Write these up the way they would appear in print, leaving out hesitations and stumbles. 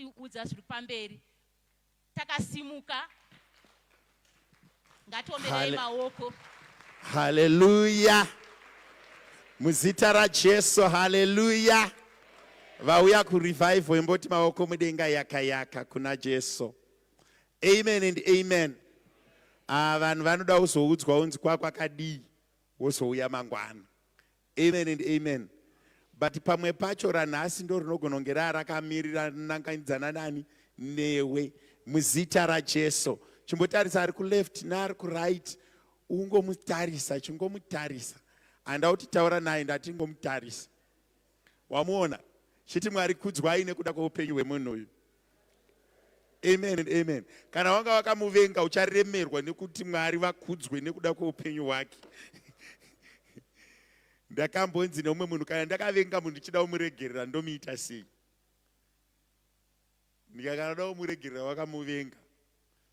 kutiudza zviri pamberi takasimuka ngatiomberei maoko. Haleluya, muzita raJesu, haleluya. Vauya kurevival imboti maoko mudenga yaka yaka kuna Jesu. Amen and amen. Ah, vanhu vanoda kuzoudzwa unzi kwakwakadii wozouya mangwana. Amen and amen. But pamwe pacho ranhasi ndo rinogona kunge raa rakamirira nanganidzana nani newe muzita raJesu. Chimbotarisa ari kuleft neari kuright ungomutarisa, chingomutarisa. Handa kuti taura naye, ndati ngomutarisa. Wamuona? Chiti Mwari kudzwai nekuda kweupenyu hwemunhu uyu. Amen and amen. Kana wanga wakamuvenga ucharemerwa nekuti Mwari vakudzwe nekuda kweupenyu hwake. Ndakambonzi neumwe munhu kana ndakavenga munhu ndichida kumuregerera ndomuita sei? Ndikakana da kumuregerera wakamuvenga.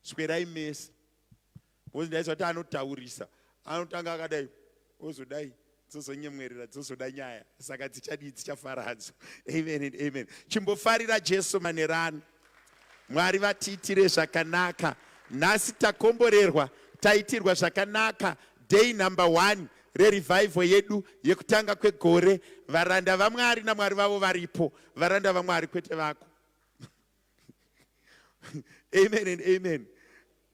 Swerai mese. Because ndaiziva kuti anotaurisa. Anotanga akadai ozodai dzozonyemwerera dzozoda nyaya saka dzichadii dzichafara hadzo. Amen and amen. Chimbofarira Jesu manerano. Mwari vatiitire zvakanaka. Nhasi takomborerwa, taitirwa zvakanaka. Day number 1 rerevival yedu yekutanga kwegore. Varanda vaMwari naMwari vavo varipo. Varanda vaMwari kwete vako. Amen and amen.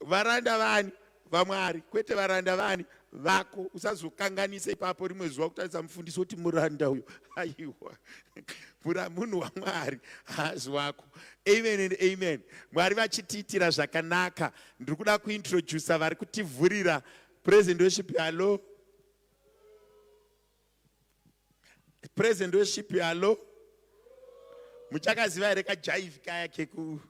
Varanda vani vaMwari kwete varanda vani vako. Usazokanganisa ipapo rimwe zuva kutarisa mufundisi woti muranda uyo. Aiwa, munhu waMwari haazi wako. Amen and amen. Mwari vachitiitira zvakanaka. Ndiri kuda kuintroducer vari kutivhurira present worship. Hello present worship. Hello, muchakaziva here kajaivi kaya keku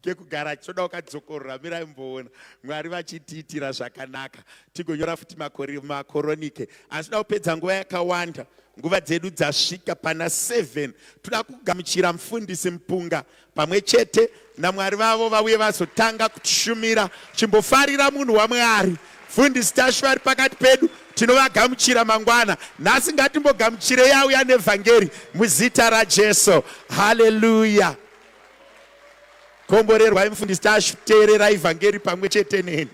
kekugara toda kukadzokorora mirai mumboona Mwari vachitiitira zvakanaka tigonyora futi makoronike asi toda kupedza nguva yakawanda nguva dzedu dzasvika pana 7 toda kugamuchira mufundisi Mupunga pamwe chete naMwari vavo vauye vazotanga kutishumira. Chimbofarira munhu waMwari Mfundisi Tashu vari pakati pedu, tinovagamuchira mangwana. Nhasi ngatimbogamuchirei auya nevhangeri muzita raJesu. Haleluya! Komborerwai Mfundisi Tashu, teererai vhangeri pamwe chete neni.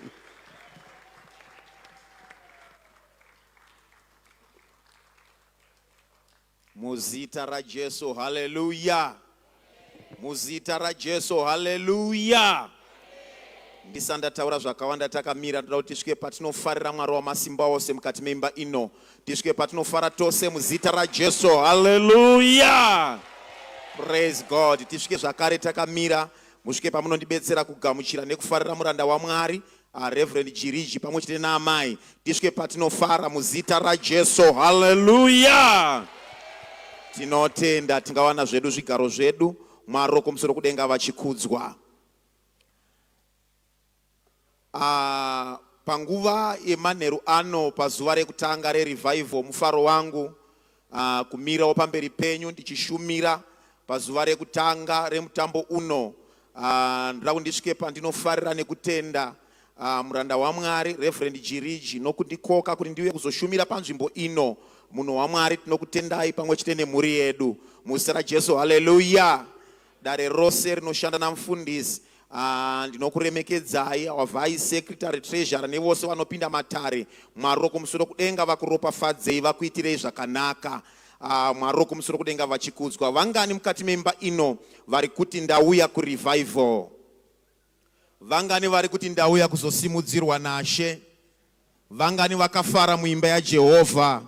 Muzita raJesu, haleluya. Muzita raJesu, haleluya. Ndisandataura zvakawanda takamira, ndoda kuti tisvike patinofarira Mwari wamasimba ose mukati meimba ino. Tisvike patinofara tose muzita raJesu, haleluya. Praise God. Tisvike zvakare takamira, musvike pamunondibetsera kugamuchira nekufarira muranda waMwari. Reverend Jiriji pamwe chete naamai, tisvike patinofara muzita raJesu. Haleluya! Tinotenda tingawana zvedu zvigaro zvedu, Mwari wokumusoro kudenga vachikudzwa. Ah, panguva yemanheru ano pazuva rekutanga rerevival, mufaro wangu ah, kumirawo pamberi penyu ndichishumira pazuva rekutanga remutambo uno. Ah, ndoda kuti ndisvike pandinofarira nekutenda ah, muranda waMwari Reverend Jiriji nokundikoka kuti ndiuye kuzoshumira panzvimbo ino. Munhu waMwari, tinokutendai pamwe chete nemhuri yedu muzita raJesu. Haleluya! Dare rose rinoshanda namufundisi, ah, ndinokuremekedzai, our vice secretary, treasurer nevose vanopinda matare. Mwari wokumusoro kudenga vakuropafadzei, vakuitirei zvakanaka. Ah, Mwari wokumusoro kudenga vachikudzwa. Vangani mukati memba ino vari kuti ndauya kurevival? Vangani vari kuti ndauya kuzosimudzirwa naShe? Vangani vakafara muimba yaJehovha?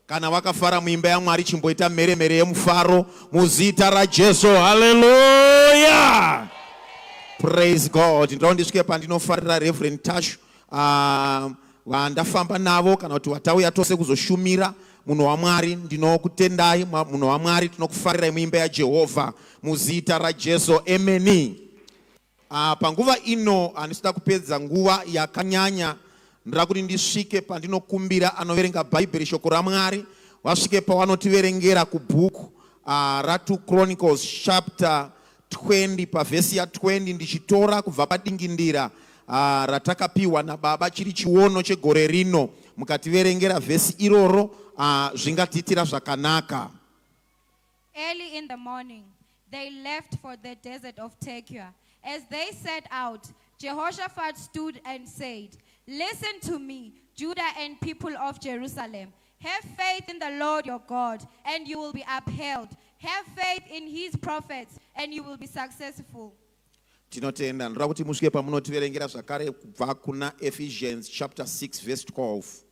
Kana vakafara muimba yaMwari chimboita mheremhere yemufaro muzita raJesu. Haleluya! Praise God. Ndinoda ndisvike pandinofarira Reverend Tashu vandafamba navo kana kuti vatauya tose kuzoshumira munhu waMwari. Ndinokutendai munhu waMwari, tinokufarirai muimba yaJehovha muzita raJesu. Ameni. Panguva ino handisida kupedza nguva yakanyanya. Ndoda kuti ndisvike pandinokumbira anoverenga Bhaibheri shoko raMwari vasvike pavanotiverengera kubhuku ra2 Chronicles chapter 20 pavhesi ya 20 ndichitora kubva padingindira ratakapiwa nababa chiri chiono chegore rino. Mukativerengera vhesi iroro zvingatiitira zvakanaka. Early in the morning, they left for the desert of Tekoa. As they set out, Jehoshaphat stood and said, Listen to me, Judah and people of Jerusalem. Have faith in the Lord your God, and you will be upheld. Have faith in his prophets, and you will be successful. Tinotenda. Ndoda kuti musvike pamunotiverengera zvakare kubva kuna Ephesians chapter 6 verse 12,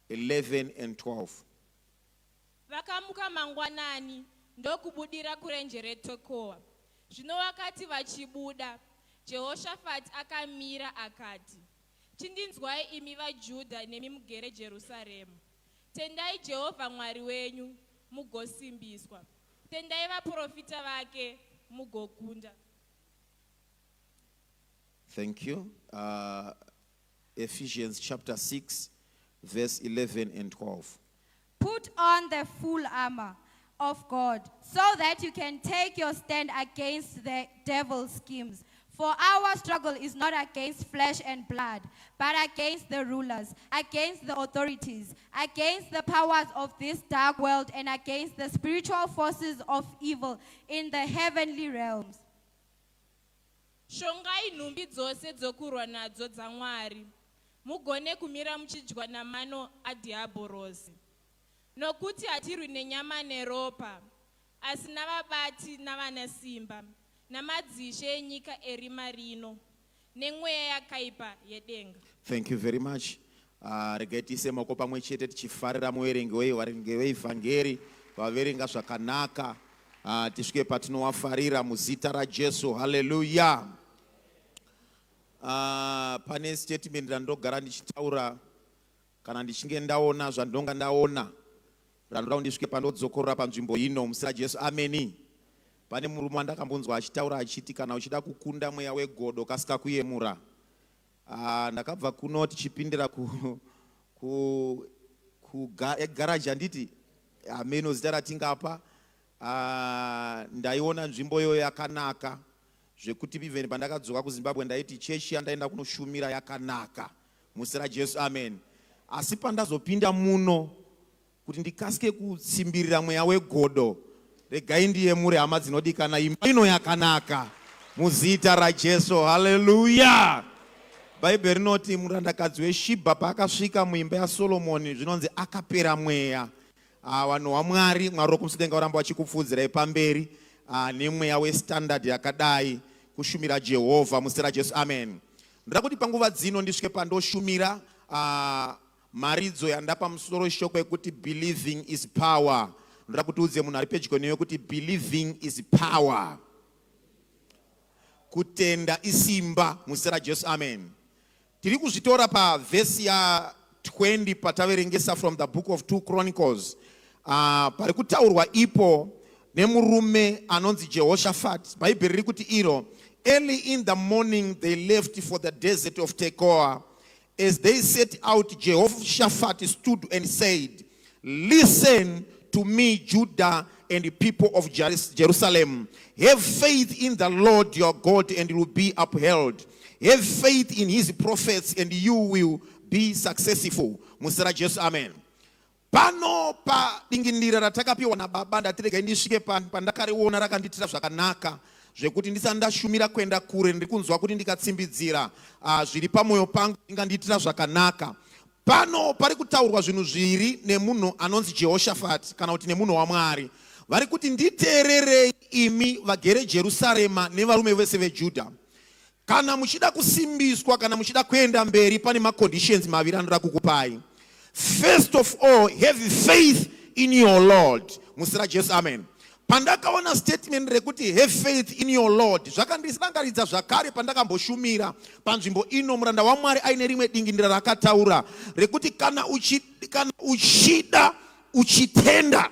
11 and 12. Vakamuka mangwanani ndokubudira kurenje reTekoa. Zvino vakati vachibuda, Jehoshafati akamira akati, Chindinzwai imi vaJudha nemi mugere Jerusarema. Tendai Jehovha Mwari wenyu mugosimbiswa. Tendai vaprofita vake mugokunda. Thank you. Ephesians chapter 6 verse 11 and 12. Put on the full armor of God so that you can take your stand against the devil's schemes. For our struggle is not against flesh and blood, but against the rulers, against the authorities, against the powers of this dark world, and against the spiritual forces of evil in the heavenly realms. Shongai nhumbi dzose dzokurwa nadzo dzaMwari, mugone kumira muchidya namano adhiabhorosi. Nokuti hatirwi nenyama neropa, asi navabati navanasimba, namadzishe enyika erima rino, nemweya yakaipa yedenga. Thank you very much. Regai tiise maoko pamwe chete tichifarira muverengi vaverengi veivhangeri vaverenga zvakanaka. Tisvike patinowafarira muzita raJesu. Haleluya. Pane statement randogara ndichitaura kana ndichinge ndaona zvandinonga ndaona, randoda kuti ndisvike pandodzokorora panzvimbo ino muzita raJesu. Ameni. Pane murume wandakambonzwa achitaura achiti kana uchida kukunda mweya wegodo, kasika kuyemura. Ndakabva kuno tichipindira ku garaji, handiti hameno zita ratingapa. Ndaiona nzvimbo iyoyo yakanaka zvekuti even pandakadzoka kuZimbabwe ndaiti chechi yandaenda kunoshumira yakanaka muzita raJesu. Amen. Asi pandazopinda muno, kuti ndikasike kutsimbirira mweya wegodo, regai ndiyemure hama dzinodikana, imba ino yakanaka muzita raJesu. Haleluya. Bhaibheri rinoti murandakadzi weShibha paakasvika muimba yaSolomoni, zvinonzi akapera mweya. Vanhu vaMwari, Mwari wokumudenga varamba vachikupfuudzirai pamberi nemweya westandard yakadai kushumira Jehovha muzita raJesu. Amen. Ndoda kuti panguva dzino ndisvike pandoshumira mharidzo yandapa musoro shoko yekuti "Believing is power". Ndoda kuti udze munhu ari pedyo newe kuti "Believing is power", kutenda isimba muzita raJesu. Amen. Tiri kuzvitora pavhesi ya20 pataverengesa from the book of 2 Chronicles, pari kutaurwa ipo nemurume anonzi Jehoshaphat. Bhaibheri riri kuti iro, "Early in the morning they left for the desert of Tekoa. As they set out, Jehoshaphat stood and said, 'Listen to me, Judah and the people of Jerusalem. Have faith in the Lord your God and you will be upheld. Have faith in his prophets and you will be successful.'" Muzita raJesu, amen. Pano padingindira ratakapiwa nababa, ndatirega ndisvike pandakariona rakanditira zvakanaka zvekuti ndisati ndashumira kuenda kure, ndiri kunzwa kuti ndikatsimbidzira zviri pamwoyo pangu ndingandiitira zvakanaka. Pano pari kutaurwa zvinhu zviri nemunhu anonzi Jehoshafati, kana kuti nemunhu waMwari. Vari kuti, "Nditeererei imi vagere Jerusarema nevarume vese veJudha. Kana muchida kusimbiswa, kana muchida kuenda mberi, pane maconditions maviri anoda kukupai. First of all, have faith in your Lord." Muzita raJesu, amen. Pandakaona statement rekuti "have faith in your Lord", zvakandirangaridza zvakare pandakamboshumira panzvimbo ino, muranda waMwari aine rimwe dingindira rakataura rekuti kana uchida, uchitenda,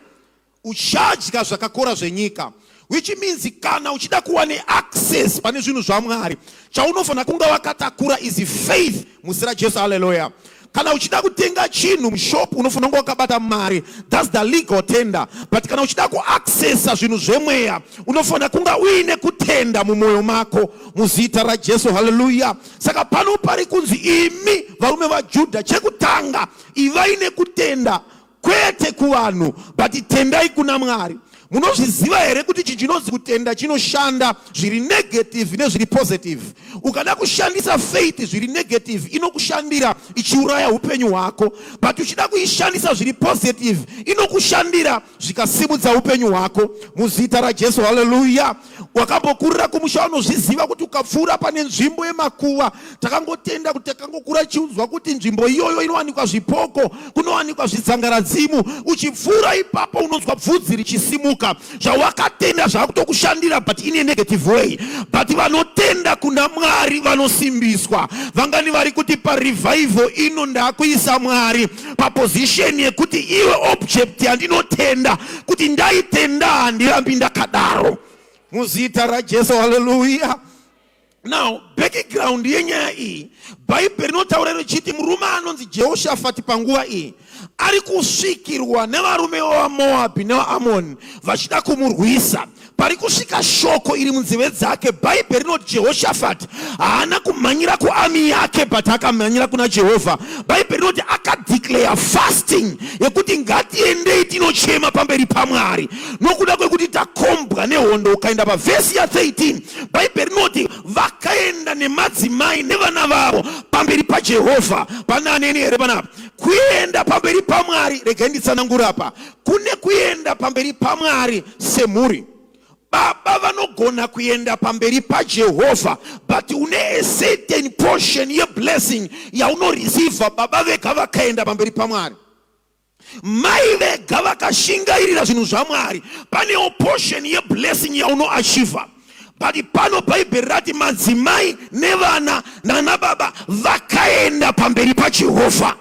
uchadya zvakakora zvenyika, which means kana uchida kuwa neaccess pane zvinhu zvaMwari, chaunofanira kunge wakatakura is faith muzita raJesu. Haleluya. Kana uchida kutenga chinhu mushop, unofanira kunge wakabata mari. That's the legal tender. But kana uchida kuaccessa zvinhu zvemweya, unofanira kunge uine kutenda mumwoyo mako muzita raJesu. Haleluya. Saka pano pari kunzi, "Imi varume vaJudha, chekutanga ivai nekutenda, kwete kuvanhu, but tendai kuna Mwari." Munozviziva here kuti chinhu chinonzi kutenda chinoshanda zviri negative nezviri positive? Ukada kushandisa faith zviri negative inokushandira ichiuraya upenyu hwako, but uchida kuishandisa zviri positive inokushandira zvikasimudza upenyu hwako muzita raJesu. Haleluya! Wakambokurira kumusha, unozviziva kuti ukapfuura pane nzvimbo yemakuva, takangotenda kuti takangokura chiunzwa kuti nzvimbo iyoyo inowanikwa zvipoko, kunowanikwa zvitsangaradzimu. Uchipfuura ipapo unonzwa bvudzi richisimuka. Zvawakatenda zvakutokushandira, but in a negative way. But vanotenda kuna Mwari vanosimbiswa. Vangani vari kuti parevival ino ndakuisa Mwari paposition yekuti iwe object yandinotenda kuti ndaitenda, handirambi ndakadaro, muzita raJesu. Haleluya! Now, background yenyaya iyi, Bhaibheri rinotaura richiti murume anonzi Jehoshafati panguva iyi ari kusvikirwa nevarume vevaMoabhi nevaAmoni vachida kumurwisa. Pari kusvika shoko iri munzeve dzake, Bhaibheri rinoti Jehoshafati haana kumhanyira kuarmy yake, but akamhanyira kuna Jehovha. Bhaibheri rinoti akadeclare fasting yekuti ngatiendei tinochema pamberi paMwari nokuda kwekuti takombwa nehondo. Ukaenda pavhesi ya13, Bhaibheri rinoti vakaenda nemadzimai nevana vavo pamberi paJehovha. Pana aneni here panapa? Kuenda pamberi paMwari, regai nditsanangura apa. Kune kuenda pamberi paMwari semhuri. Baba vanogona kuenda pamberi paJehovha, but une a certain portion yeblessing yaunoreceiva baba vega vakaenda pamberi paMwari. Mai vega vakashingairira zvinhu zvaMwari, panewo portion yeblessing yaunoachieva. But pano Bhaibheri rati madzimai nevana nana baba vakaenda pamberi paJehovha.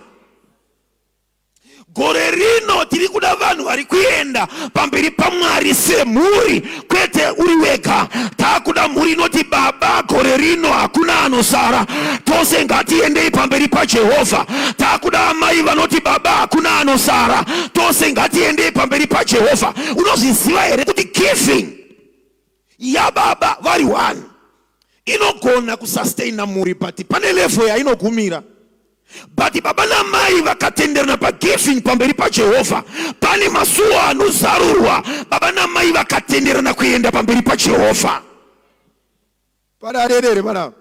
Gore rino tiri kuda vanhu vari kuenda pamberi paMwari semhuri, kwete uri wega. Taakuda mhuri inoti, "Baba, gore rino hakuna anosara, tose ngatiendei pamberi paJehovha." Taakuda amai vanoti, "Baba, hakuna anosara, tose ngatiendei pamberi paJehovha." Unozviziva here kuti giving yababa vari one inogona kusustaina mhuri, but pane level yainogumira? But baba namai vakatenderana pagiving pamberi paJehovha, pane masuo anozarurwa. Baba namai vakatenderana kuenda pamberi paJehovha, pararerere panapa.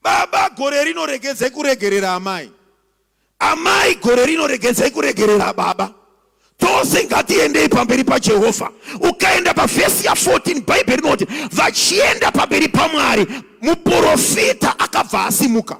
Baba, gore rino regedzai kuregerera amai. Amai, gore rino regedzai kuregerera baba. Tose ngatiendei pamberi paJehovha. Ukaenda pavhesi ya14, Bhaibheri rinoti vachienda pamberi paMwari, muprofita akabva asimuka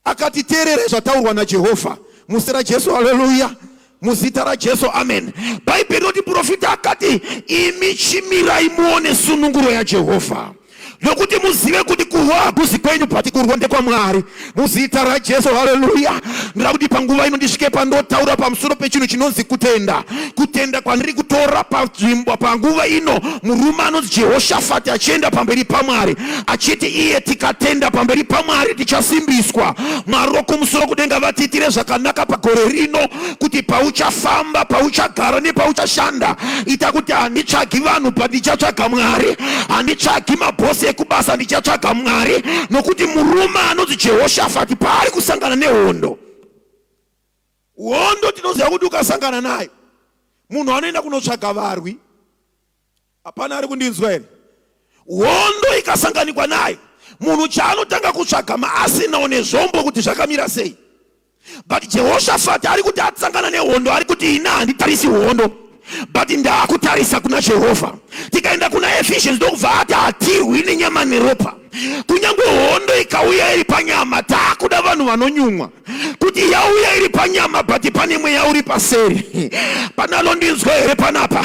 akati, "Teerere zvataurwa naJehovha," muzita raJesu. Haleluya! Muzita raJesu, amen. Bhaibheri rinoti profita akati, "Imi chimirai muone sununguro yaJehovha, nokuti muzive kuti kurwa hakuzi kwenyu, but kurwa ndekwaMwari," muzita raJesu. Haleluya! Ndira kuti panguva ino ndisvike pandotaura pamusoro pechinhu chinonzi kutenda. Kutenda kwandiri kutora panzvimbo panguva ino, murume anonzi Jehoshafati achienda pamberi paMwari achiti iye, tikatenda pamberi paMwari tichasimbiswa. Mwari wokumusoro kudenga vatiitire zvakanaka pagore rino, kuti pauchafamba, pauchagara nepauchashanda, ita kuti handitsvagi vanhu, but ndichatsvaga Mwari. Handitsvagi mabhosi ekubasa, ndichatsvaga Mwari. Nokuti murume anonzi Jehoshafati paari kusangana nehondo, hondo tinoziva kuti ukasangana nayo munhu anoenda kunotsvaga varwi. Hapana ari kundinzwa here? Hondo ikasanganikwa nayo, munhu chaanotanga kutsvaga maarsenal nezvombo kuti zvakamira sei. But Jehoshafati ari kuti atsangana nehondo, ari kuti, "Ina handitarisi hondo, but ndaakutarisa kuna Jehovha." Tikaenda kuna Ephesians, ndokubva ati hatirwi nenyama neropa. Kunyange hondo ikauya iri panyama, taakuda vanhu vanonyumwa kuti yauya iri panyama, but pane mweya uri paseri. Panalondinzwa here panapa?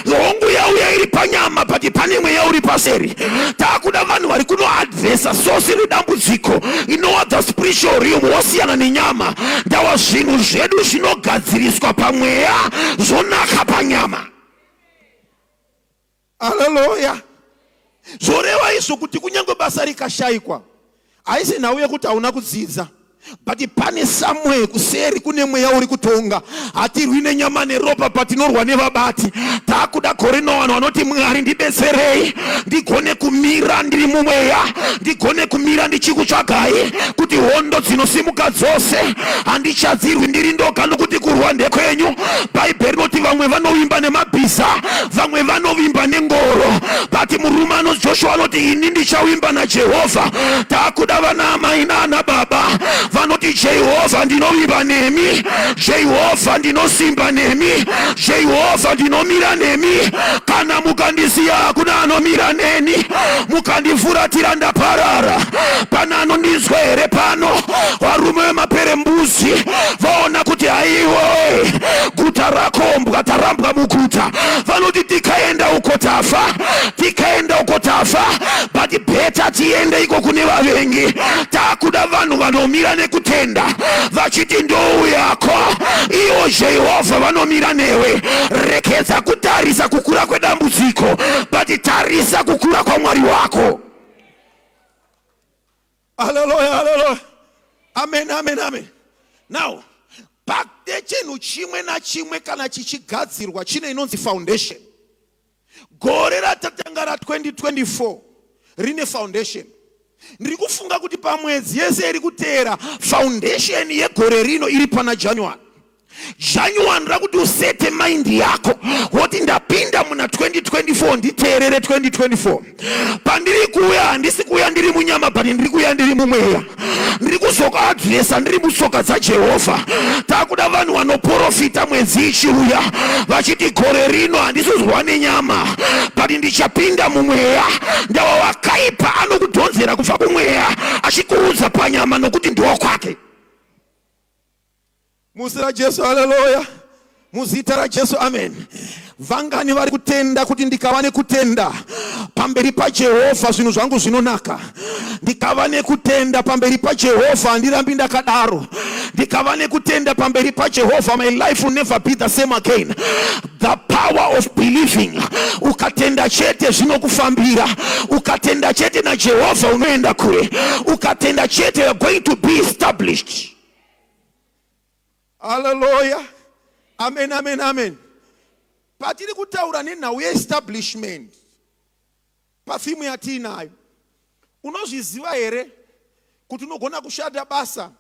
Hongu, yauya iri panyama, but pane mweya uri paseri. Taakuda vanhu vari kunoaddressa source redambudziko, inova the spiritual realm, wosiyana nenyama. Ndawa zvinhu zvedu zvinogadziriswa pamweya, zvonaka panyama. Haleluya! Zvoreva izvo kuti kunyange basa rikashayikwa, haisi nhau yekuti hauna kudzidza. But pane somewhere kuseri kune mweya uri kutonga. Hatirwi nenyama neropa, patinorwa nevabati. Taakuda gore rino vanhu vanoti, "Mwari, ndibetserei ndigone kumira ndiri mumweya, ndigone kumira ndichikutsvagai, kuti hondo dzinosimuka dzose handichadzirwi ndiri ndoga, nokuti kurwa ndekwenyu." Bhaibheri rinoti vamwe vanovimba nemabhiza, vamwe vanovimba nengoro, but murume anonzi Joshua anoti, "Ini ndichavimba naJehovha." Taakuda vana amai naana baba vanoti, "Jehovha, ndinovimba nemi. Jehovha, ndinosimba nemi. Jehovha, ndinomira nemi. Kana mukandisiya, hakuna anomira neni. Mukandifuratira, ndaparara." Pana anondinzwa here pano? Varume vemaperembuzi vaona kuti haiwe, guta rakombwa, tarambwa muguta. Vanoti, "Tikaenda uko tafa, tikaenda uko tafa, but better tiende iko kune vavengi." Takuda vanhu vanomira nekutenda vachiti, "Ndouyako." Iwo Jehovha vanomira newe. Rekedza kutarisa kukura kwedambudziko, but tarisa kukura kwaMwari wako. Haleluya, haleluya, amen, amen, amen. Now, pane chinhu chimwe nachimwe kana chichigadzirwa chine inonzi foundation. Gore ratatanga ra2024 rine foundation. Ndiri kufunga kuti pamwedzi yese iri kuteera, foundation yegore rino iri pana January. January rakuti usete mind yako, woti, "Ndapinda muna 2024, nditeerere. 2024 pandiri kuuya, handisi kuuya ndiri munyama, but ndiri kuuya ndiri mumweya. Ndiri kuzokuaddressa ndiri mutsoka dzaJehovha." Takuda vanhu vanoprofita mwedzi ichiuya vachiti, "Gore rino handisizwa nenyama, but ndichapinda mumweya." Ndava wakaipa anokudhonzera kubva kumweya achikuudza panyama, nokuti ndiwo kwake. Muzita raJesu, haleluya. Muzita raJesu, amen. Vangani vari kutenda kuti ndikava nekutenda pamberi paJehovha, zvinhu zvangu zvinonaka? Ndikava nekutenda pamberi paJehovha, handirambi ndakadaro. Ndikava nekutenda pamberi paJehovha, my life will never be the same again. The power of believing. Ukatenda chete, zvinokufambira. Ukatenda chete, naJehovha unoenda kure. Ukatenda chete, you are going to be established. Haleluya, amen, amen, amen. Patiri kutaura nenhau yeestablishment patheme yatiinayo, unozviziva here kuti unogona kushanda basa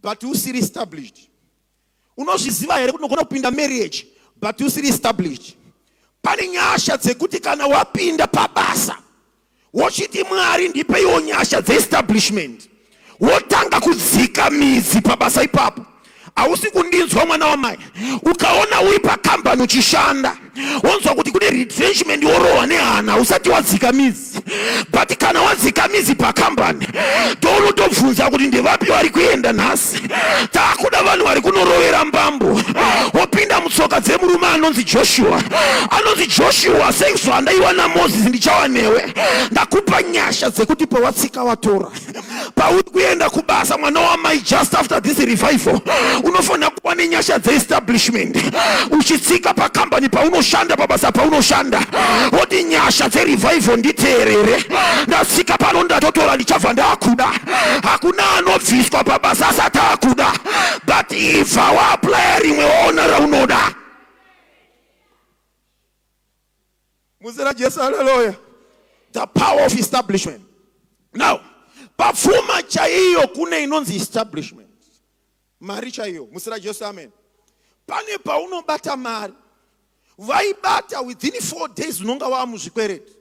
but usiri established? Unozviziva here kuti unogona kupinda marriage but usiri established? Pane nyasha dzekuti kana wapinda pabasa, wochiti, "Mwari, ndipeiwo nyasha dzeestablishment," wotanga kudzika midzi pabasa ipapo. Hausi kundinzwa, mwana wamai. Ukaona uri pakambani uchishanda, wonzwa kuti kune retrenchment, worohwa nehana, usati wadzika midzi. But kana wadzika midzi pakambani, tounotobvunza kuti ndevapi vari kuenda nhasi. Taakuda vanhu vari kunorovera mbambo, wopinda mutsoka dzemurume anonzi Joshua. Anonzi Joshua, "Sezvandaiwa naMozisi, ndichava newe. Ndakupa nyasha dzekuti pawatsika watora." Pauri kuenda kubasa, mwana wamai, just after this revival, unofanira kuva nenyasha dzeestablishment. Uchitsika pakambani paunoshanda, pabasa paunoshanda, woti, "Nyasha dzerevival nditeerere. Ndatsika pano, ndatotora, ndichabva ndaakuda." Hakuna anobviswa pabasa asati akuda, but ibva waapply rimwe, waona raunoda. Muzita raJesu, haleluya. The power of establishment. Now, papfuma chaiyo kune inonzi establishment. Mari chaiyo, muzita raJesu, amen. Pane paunobata mari, vaibata, within 4 days unonga wava muzvikwereti.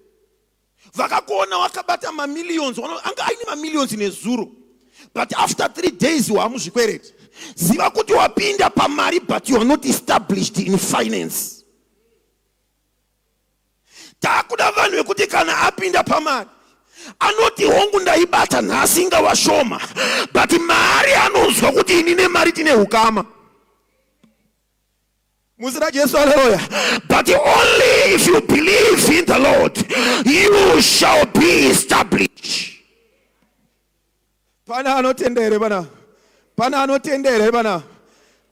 Vakakuona wakabata mamillions, anga aine mamillions nezuro, but after 3 days waamuzvikwereti. Ziva kuti wapinda pamari, but you are not established in finance. Taakuda vanhu vekuti kana apinda pamari, anoti, "Hongu, ndaibata nhasi, ingava shoma," but mari anonzwa kuti ini nemari tine ukama. Muzita raJesu, haleluya. But only if you believe in the Lord, you shall be established. Pana anotenda here pana? Pana anotenda here pana,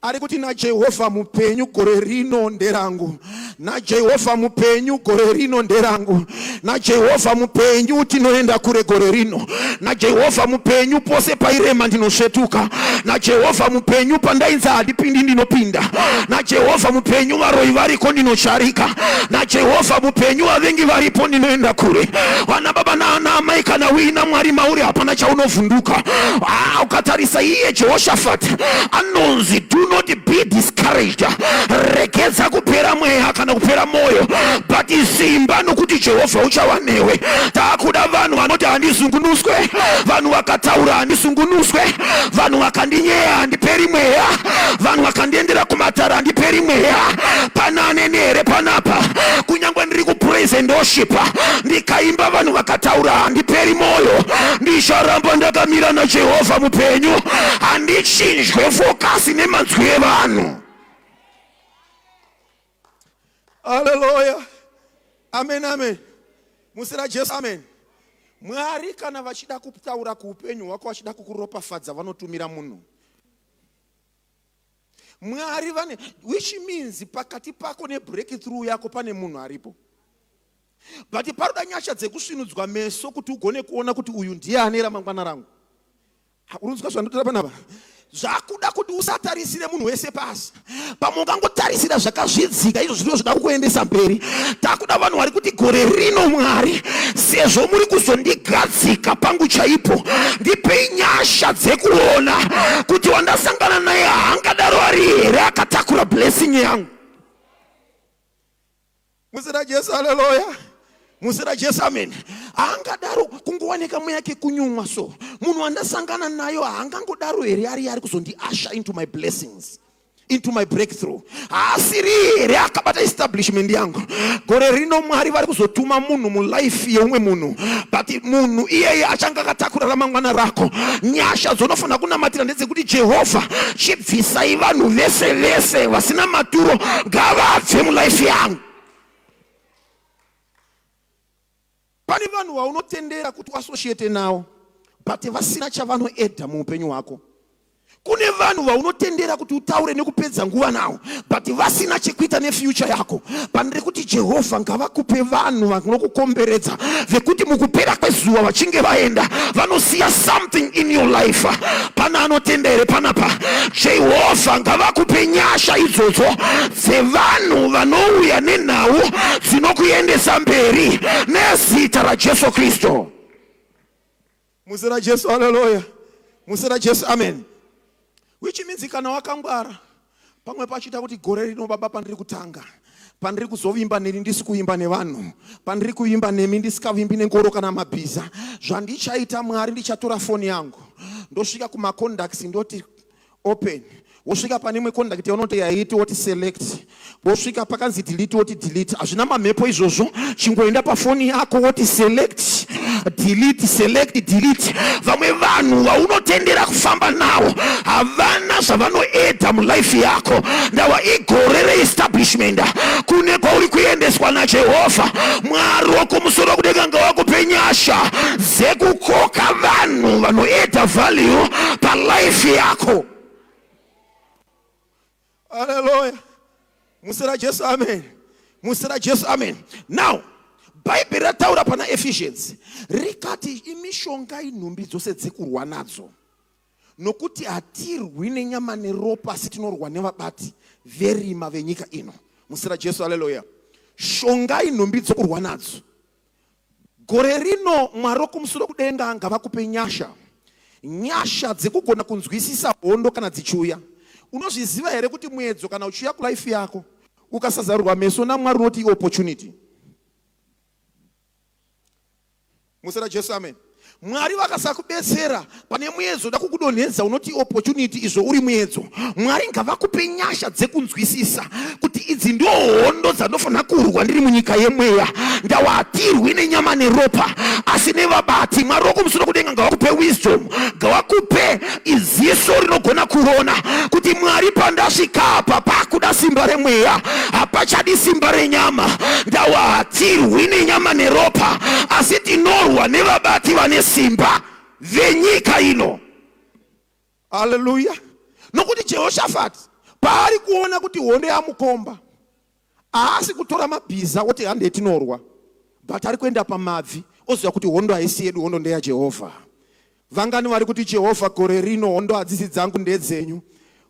ari kuti, "NaJehovha mupenyu, gore rino nderangu. NaJehovha mupenyu, gore rino nderangu"? NaJehovha mupenyu tinoenda kure gore rino. NaJehovha mupenyu pose pairema ndinosvetuka. NaJehovha mupenyu pandainzi handipindi ndinopinda. NaJehovha mupenyu varoyi variko ndinosharika. NaJehovha mupenyu vavengi varipo ndinoenda kure. Vana baba naana amai kana uina Mwari mauri hapana chaunovhunduka. Ah, ukatarisa iye Jehoshaphat anonzi do not be discouraged. Regedza kupera mweya kana kupera moyo but simba nokuti Jehovha uchava newe. Takuda vanhu vanoti handizungunuswe, vanhu vakataura handisungunuswe, vanhu vakandinyeya handiperi mweya, vanhu vakandiendera kumatara handiperi mweya. Pana aneni here panapa? Kunyange ndiri kupraise and worship ndikaimba vanhu vakataura handiperi moyo, ndicharamba ndakamira naJehovha mupenyu, handichinjwe fokasi nemanzwi evanhu. Haleluya. Amen amen. Musira Jesu amen. Mwari kana vachida kutaura kuupenyu hwako vachida kukuropafadza vanotumira munhu. Mwari vane which means pakati pako nebreakthrough yako pane munhu aripo. But paroda nyasha dzekusvinudzwa meso kuti ugone kuona kuti uyu ndiye ane ramangwana rangu. Urunzwa zvandotaura panapa? Zvakuda kuti usatarisire munhu wese pasi. Pamwe ungangotarisira zvakazvidzika izvo zvino zvida kukuendesa mberi. Takuda vanhu vari kuti gore rino Mwari sezvo muri kuzondigadzika pangu chaipo ndipei nyasha dzekuona kuti wandasangana naye haangadaro ari here akatakura blessing yangu. Muzita Jesu, haleluya. Muzita Jesu, amen. Haangadaro kungowanika mweya kekunyumwa so. Munhu wandasangana nayo haangangodaro here ari ari kuzondiasha into my blessings into my breakthrough. Haasiri here akabata establishment yangu. Gore rino Mwari vari kuzotuma munhu mulife yeumwe munhu, but munhu iyeye achange akatakura ramangwana rako. Nyasha dzonofanira kunamatira ndedzekuti Jehovha chibvisai vanhu vese vese vasina maturo ngavabve mulife yangu. Pane vanhu vaunotendera kuti uassociate navo but vasina chavanoedha muupenyu hwako. Kune vanhu vaunotendera kuti utaure nekupedza nguva navo but vasina chekuita nefuture yako. Pandiri kuti Jehovha ngavakupe vanhu vanokukomberedza vekuti mukupera kwezuva vachinge vaenda vanosiya something in your life. Pana anotenda here panapa? Jehovha ngavakupe nyasha idzodzo dzevanhu vanouya nenhau dzinokuendesa mberi nezita raJesu Kristu. Muzita raJesu, haleluya. Muzita raJesu, amen. Which means kana wakangwara pamwe pachiita kuti gore rino baba pandiri kutanga pandiri kuzovimba neni ndisi kuimba nevanhu pandiri kuimba nemi ndisikavimbi nengoro kana mabhiza zvandichaita mwari ndichatora foni yangu ndosvika kumaconducts ndoti open wosvika pane imwe conduct yaunoti yaiti woti select wosvika pakanzi delete woti delete hazvina mamhepo izvozvo chingoenda pafoni yako woti select delete select delete vamwe vanhu vaunotendera kufamba nawo havana zvavanoedha mulife yako ndawa igore reestablishment kune kwauri kuendeswa najehovha mwari wokumusoro kudenga ngawakupe nyasha dzekukoka vanhu vanoedha value palife yako. Haleluya. Muzita raJesu amen. Muzita raJesu amen. Now Bhaibheri rataura pana Ephesians rikati imishongai nhumbi dzose dzekurwa nadzo nokuti hatirwi nenyama neropa asi tinorwa nevabati verima venyika ino. Muzita raJesu haleluya. Shongai nhumbi dzokurwa nadzo. Gore rino Mwari wokumusoro kudenga ngavakupe nyasha, nyasha dzekugona kunzwisisa hondo kana dzichiuya. Unozviziva here kuti muedzo kana uchiuya kulife yako ukasazarurwa meso naMwari unoti iopportunity. Muzita raJesu amen. Mwari vakasakubetsera pane muedzo da kukudonhedza unoti opportunity izvo uri muedzo. Mwari ngavakupe nyasha dzekunzwisisa kuti idzi ndo hondo dzandofanira kurwa ndiri munyika yemweya. Ndawa hatirwi nenyama neropa asi nevabati. Mwari wokumusoro kudenga ngavakupe wisdom, ngavakupe iziso rinogona kuona kuti Mwari pandasvika apa pakuda simba remweya, hapachadi simba renyama. Ndawa hatirwi nenyama neropa asi tinorwa nevabati vane simba venyika ino. Haleluya! Nokuti Jehoshafati paari kuona kuti hondo yamukomba, haasi kutora mabhiza oti handei tinorwa, But ari kuenda pamabvi oziva kuti hondo haisi yedu, hondo ndeyaJehovha. Vangani vari kuti Jehovha gore rino hondo hadzisi dzangu ndedzenyu.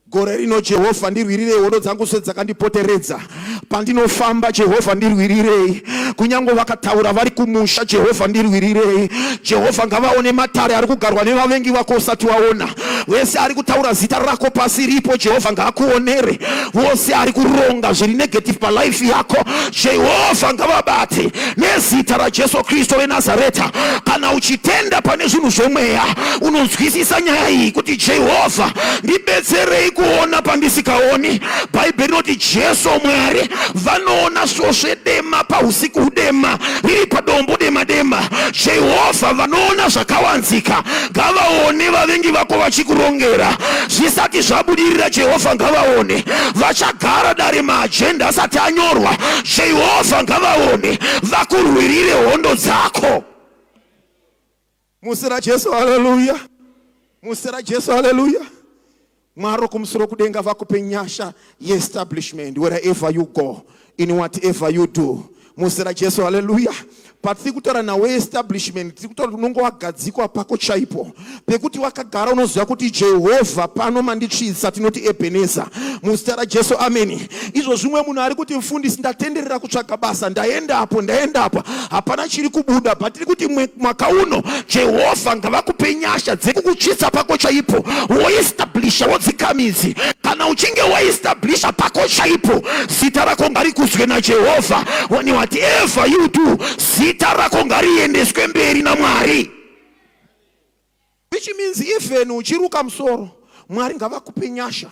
Gore rino Jehovha ndirwirirei hondo dzangu sedzakandipoteredza. Pandinofamba Jehovha ndirwirirei. Kunyange vakataura vari kumusha Jehovha ndirwirirei. Jehovha ngavaone matare ari kugarwa nevavengi vako usati waona. Wese ari kutaura zita rako pasi ripo Jehovha ngaakuonere. Vose ari kuronga zviri negative palife yako Jehovha ngavabate nezita raJesu Kristu weNazareta. Kana uchitenda pane zvinhu zvomweya unonzwisisa nyaya iyi kuti Jehovha ndibetserei kuona pandisikaoni. Bhaibheri rinoti Jesu Mwari vanoona svosve dema pausiku hudema riri padombo dema dema. Jehovha vanoona zvakawanzika, ngavaone vavengi vako vachikurongera zvisati zvabudirira. Jehovha ngavaone vachagara dare maajenda asati anyorwa. Jehovha ngavaone vakurwirire hondo dzako. Musi raJesu, haleluya. Musi raJesu, haleluya. Mwari kumusoro kudenga vakupe nyasha yeestablishment wherever you go in whatever you do. Musi raJesu, haleluya. Patiri kutaura nawe establishment, tiri kutaura kuti unonge wagadzikwa pako chaipo pekuti wakagara unoziva kuti Jehovha pano manditsvitsa, tinoti Ebeneza muzita raJesu, ameni. Izvo zvimwe munhu ari kuti mfundisi ndatenderera kutsvaga basa, ndaendapo ndaendapo, hapana chiri kubuda, but tiri kuti mwaka uno Jehovha ngavakupe nyasha dzekukutsvitsa pako chaipo, woestablisha wodzikamidzi. Kana uchinge waestablisha pako chaipo, zita rako ngarikudzwe naJehovha. When whatever you do, zita rako ngariendeswe mberi naMwari. Which means even uchiruka musoro, Mwari ngavakupe nyasha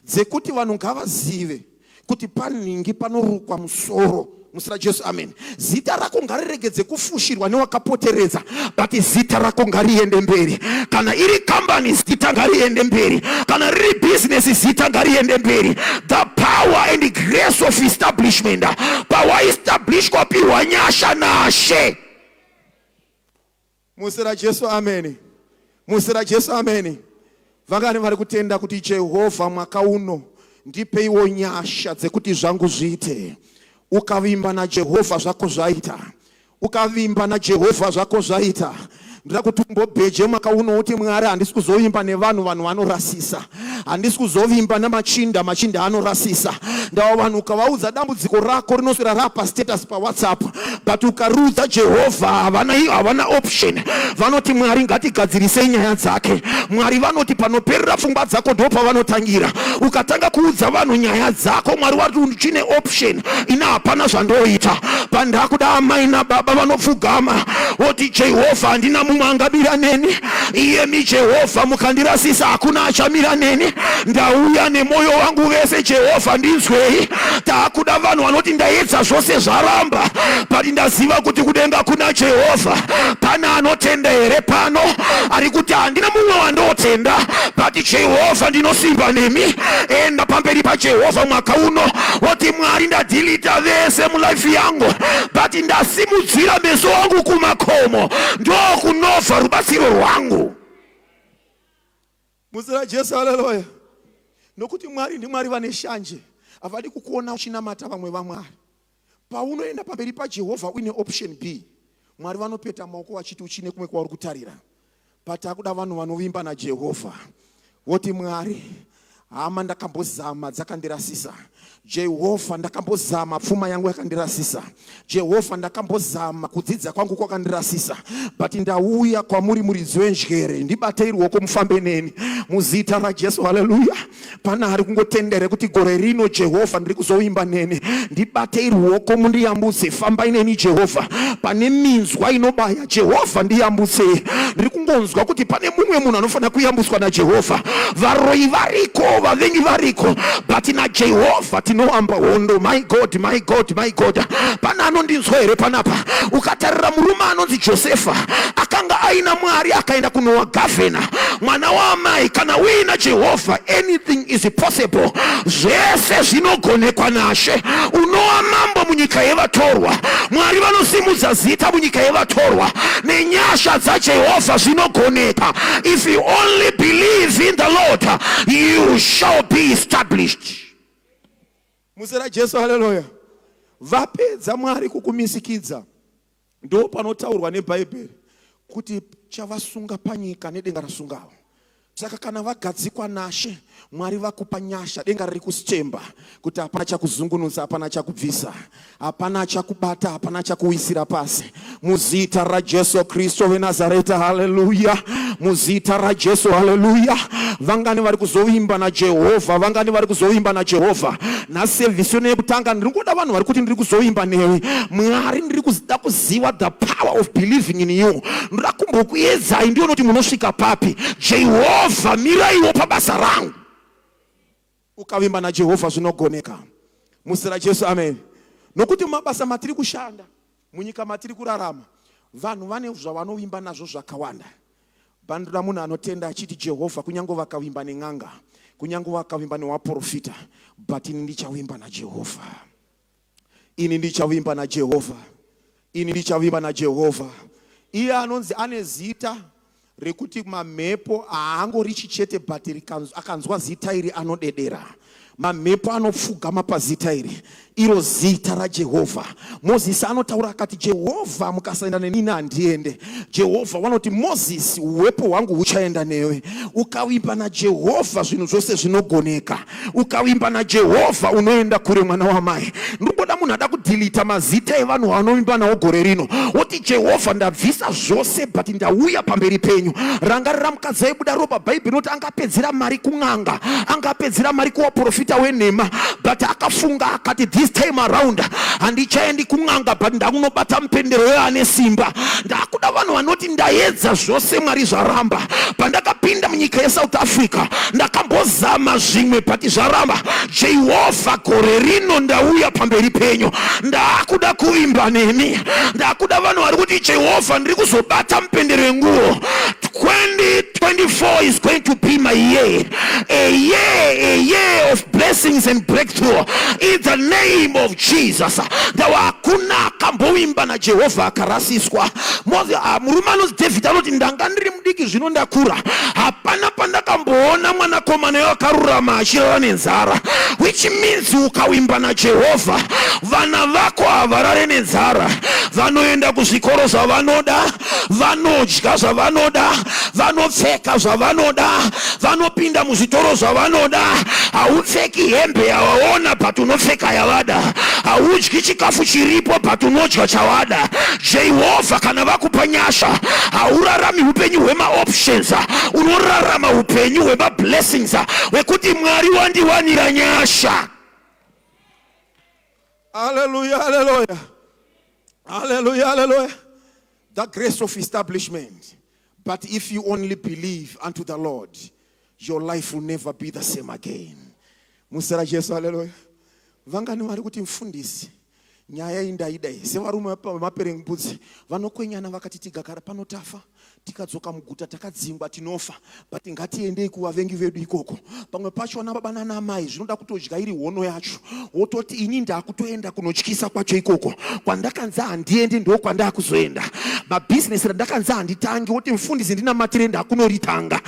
dzekuti vanhu ngavazive kuti panhingi panorukwa musoro. Musina Jesu, amen. Zita rako ngariregedze kufushirwa newakapoteredza, but zita rako ngariende mberi. Kana iri kambani, zita ngariende mberi. Kana riri business, zita ngariende mberi. The power and grace of establishment. Pawaestablishwa, piwa nyasha naShe. Muzita raJesu, ameni. Muzita raJesu, ameni. Vangani vari kutenda kuti Jehovha mwaka uno ndipeiwo nyasha dzekuti zvangu zviite? Ukavimba naJehovha zvako zvaita. Ukavimba naJehovha zvako zvaita. Ndoda kuti umbobheje mwaka uno uti Mwari handisi kuzovimba nevanhu, vanhu vanorasisa. Handisi kuzovimba namachinda, machinda anorasisa. Ndava vanhu ukavaudza dambudziko rako rinoswera rapa status paWhatsApp, but ukariudza Jehovha havana, havana option. Vanoti Mwari ngatigadzirisei nyaya dzake. Mwari vanoti panoperera pfungwa dzako ndo pavanotangira. Ukatanga kuudza vanhu nyaya dzako, Mwari wati uchine option, ina hapana zvandoita. Pandakuda amai nababa vanopfugama woti Jehovha handina mumwe angamira neni, iyemi Jehovha mukandirasisa hakuna achamira neni. Ndauya nemwoyo wangu vese, Jehovha ndinzwei. Taakuda vanhu vanoti ndaedza zvose zvaramba, but ndaziva kuti kudenga kuna Jehovha. Pane anotenda here pano ari kuti handina mumwe wandotenda but Jehovha ndinosimba nemi? Enda pamberi paJehovha mwaka uno woti Mwari ndadhilita vese mulife yangu, but ndasimudzira meso angu kumakomo, ndokunobva rubatsiro rwangu. Muzita raJesu, haleluya. Nokuti Mwari ndiMwari vane shanje, havadi kukuona uchinamata vamwe vamwari. Paunoenda pamberi paJehovha uine option B, Mwari vanopeta maoko vachiti uchine kumwe kwauri kutarira. But akuda vanhu vanovimba naJehovha. Woti Mwari, hama ndakambozama dzakandirasisa. Jehovha ndakambozama pfuma yangu yakandirasisa. Jehovha ndakambozama kudzidza kwangu kwakandirasisa. But ndauya kwamuri muridzi wenjere, ndibatei ruoko mufambe neni. Muzita raJesu, haleluya. Pana ari kungotendere kuti gore rino Jehovha ndiri kuzovimba neni, ndibatei ruoko mundiyambutse, fambai neni Jehovha. Pane minzwa inobaya, Jehovha ndiyambutsei. Ndiri kungonzwa kuti pane mumwe munhu anofanira kuyambutswa naJehovha. Varoyi variko, vavengi variko, but naJehovha tinoamba hondo. My God, my God, my God. Pana anondinzwa here panapa? Ukatarira murume anonzi Josefa, akanga aina Mwari akaenda kunowa gavhena, mwana waamai. Kana uina Jehovha, anything is possible. Zvese zvinogonekwa naShe. Unowa mambo munyika yevatorwa. Mwari vanosimudza zita munyika yevatorwa. Nenyasha dzaJehovha zvinogoneka. If you only believe in the Lord, you shall be established. Muzita raJesu, haleluya. Vapedza Mwari kukumisikidza. Ndo panotaurwa neBhaibheri kuti chavasunga panyika nedenga rasungawo. Saka kana vagadzikwa naShe, Mwari vakupa nyasha, denga riri kusitemba kuti hapana chakuzungunutsa, hapana chakubvisa, hapana chakubata, hapana chakuwisira pasi. Muzita raJesu Kristu veNazareta, haleluya. Muzita raJesu, haleluya. Vangani vari kuzovimba naJehovha? Vangani vari kuzovimba naJehovha? Nhasi sevhisi ino yekutanga, ndiri kuda vanhu vari kuti ndiri kuzovimba newe. Mwari, ndiri kuda kuziva the power of believing in you. Ndoda kumbokuedzai ndione kuti munosvika papi. Jehovha, miraiwo pabasa rangu. Ukavimba naJehovha zvinogoneka. Muzita raJesu, amen. Nokuti mumabasa matiri kushanda, munyika matiri kurarama, vanhu vane zvavanovimba nazvo zvakawanda. Bandura munhu anotenda achiti Jehovha kunyange vakavimba nen'anga, kunyange vakavimba newaprofita, but ini ndichavimba naJehovha. Ini ndichavimba naJehovha. Ini ndichavimba naJehovha. Iye anonzi ane zita rekuti mamhepo haangorichi chete but akanzwa zita iri anodedera. Mamhepo anopfugama pazita iri, iro zita raJehovha. Mozisi anotaura akati, Jehovha, mukasaenda nenini handiende. Jehovha vanoti, Mozisi, uwepo hwangu huchaenda newe. Ukavimba naJehovha zvinhu zvose zvinogoneka. Ukavimba naJehovha unoenda kure, mwana wamai. Ndiri kuda munhu ada kudhilita mazita evanhu vanovimba nawo gore rino, woti Jehovha, ndabvisa zvose but ndauya pamberi penyu. Rangarira mukadzi aibuda ropa. Bhaibheri rinoti angapedzera mari kun'anga, angapedzera mari kuvaprofita wenhema, but akafunga akati this time around handichaendi kun'anga, but ndakunobata mupendero yeane simba. Ndakuda vanhu vanoti ndaedza zvose, Mwari zvaramba. Pandakapinda munyika yeSouth Africa ndakambozama zvimwe but zvaramba. Jehovha, gore rino ndauya pamberi penyu, ndakuda kuvimba nemi. Ndakuda vanhu vari kuti Jehovha, ndiri kuzobata mupendero wenguo. 2024 is going to be my year, a year, a year of blessings and breakthrough in the name of Jesus. Ndawa hakuna akambovimba naJehovha akarasiswa. Murume anonzi David anoti ndanga ndiri mudiki, zvino ndakura, hapana pandakamboona mwanakomana wakarurama achirara nenzara. Which means ukavimba naJehovha, vana vako havarare nenzara, vanoenda kuzvikoro zvavanoda, vanodya zvavanoda, vanopfeka zvavanoda, vanopinda muzvitoro zvavanoda. Haupfeki hembe yavaona, but unopfeka yavada. Haudyi chikafu chiripo, but unodya chavada. Jehovha kana vakupa nyasha, haurarami upenyu hwemaoptions, unorarama upenyu hwemablessings, hwekuti Mwari wandiwanira nyasha. Hallelujah, hallelujah. Hallelujah, hallelujah. The grace of establishment. But if you only believe unto the Lord, your life will never be the same again. Muzita raJesu, hallelujah. Vangani vari kuti mufundisi, nyaya iyi ndaida iyi. Sevarume vemaperembudzi vanokwenyana vakati tigagara pano tafa, tikadzoka muguta takadzingwa tinofa, but ngatiendei kuvavengi vedu ikoko. Pamwe pacho ana baba nana amai zvinoda kutodya iri hono yacho, wototi ini ndakutoenda kunotyisa kwacho ikoko. Kwandakanzi handiendi ndo kwandakuzoenda. Mabhizinesi randakanzi handitangi, woti mufundisi ndinamatire, ndakunoritanga.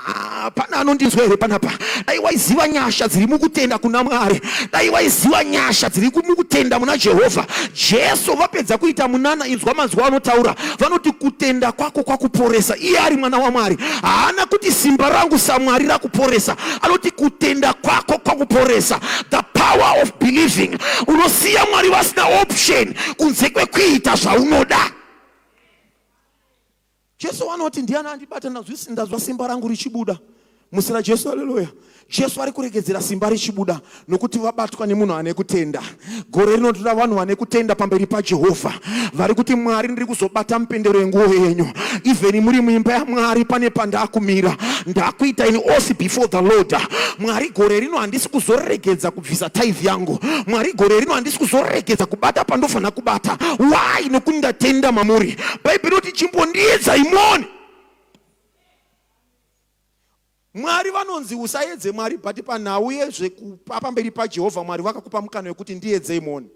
Ah, pana anondinzwa here panapa? Dai waiziva nyasha dziri mukutenda kuna Mwari, dai waiziva nyasha dziri mukutenda muna Jehovha. Jesu vapedza kuita munana, inzwa manzwa anotaura, vanoti kutenda kwako kwakuporesa. Iye ari mwana waMwari, haana kuti simba rangu saMwari rakuporesa, anoti kutenda kwako kwakuporesa. The power of believing. Unosiya Mwari vasina option kunze kwekuita zvaunoda. Jesu vanoti ndiani andibata, ndazwa simba rangu richibuda. Muzita raJesu, haleluya. Jesu ari kuregedzera simba richibuda nokuti vabatwa nemunhu ane kutenda. Gore rino toda vanhu vane kutenda pamberi paJehovha, vari kuti Mwari, ndiri kuzobata mupendero yenguo yenyu. Even muri muimba yaMwari, pane pandakumira, ndakuita in oath before the Lord. Mwari, gore rino handisi kuzoregedza kubvisa tithe yangu. Mwari, gore rino handisi kuzoregedza kubata pandofanira kubata. Why? Nokuti ndatenda mamuri. Bhaibheri rinoti chimbondiedza imoni. Mwari vanonzi usaedze Mwari, but panhau yezvekupa pamberi paJehovha, Mwari vakakupa mukana wekuti ndiedze imoni.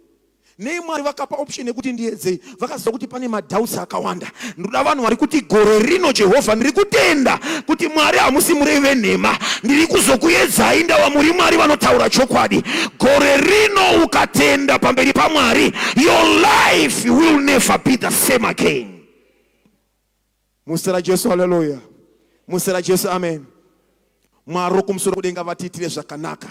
Nei Mwari vakapa option yekuti ndiedzei? Vakaziva kuti pane madoubts akawanda. Ndinoda vanhu vari kuti gore rino Jehovha ndiri kutenda kuti Mwari hamusi murevi venhema. Ndiri kuzokuedzai ndawa muri Mwari vanotaura chokwadi. Gore rino ukatenda pamberi paMwari, your life will never be the same again. Muzita raJesu, haleluya. Muzita raJesu, amen. Mwari wokumusoro kudenga vatiitire zvakanaka.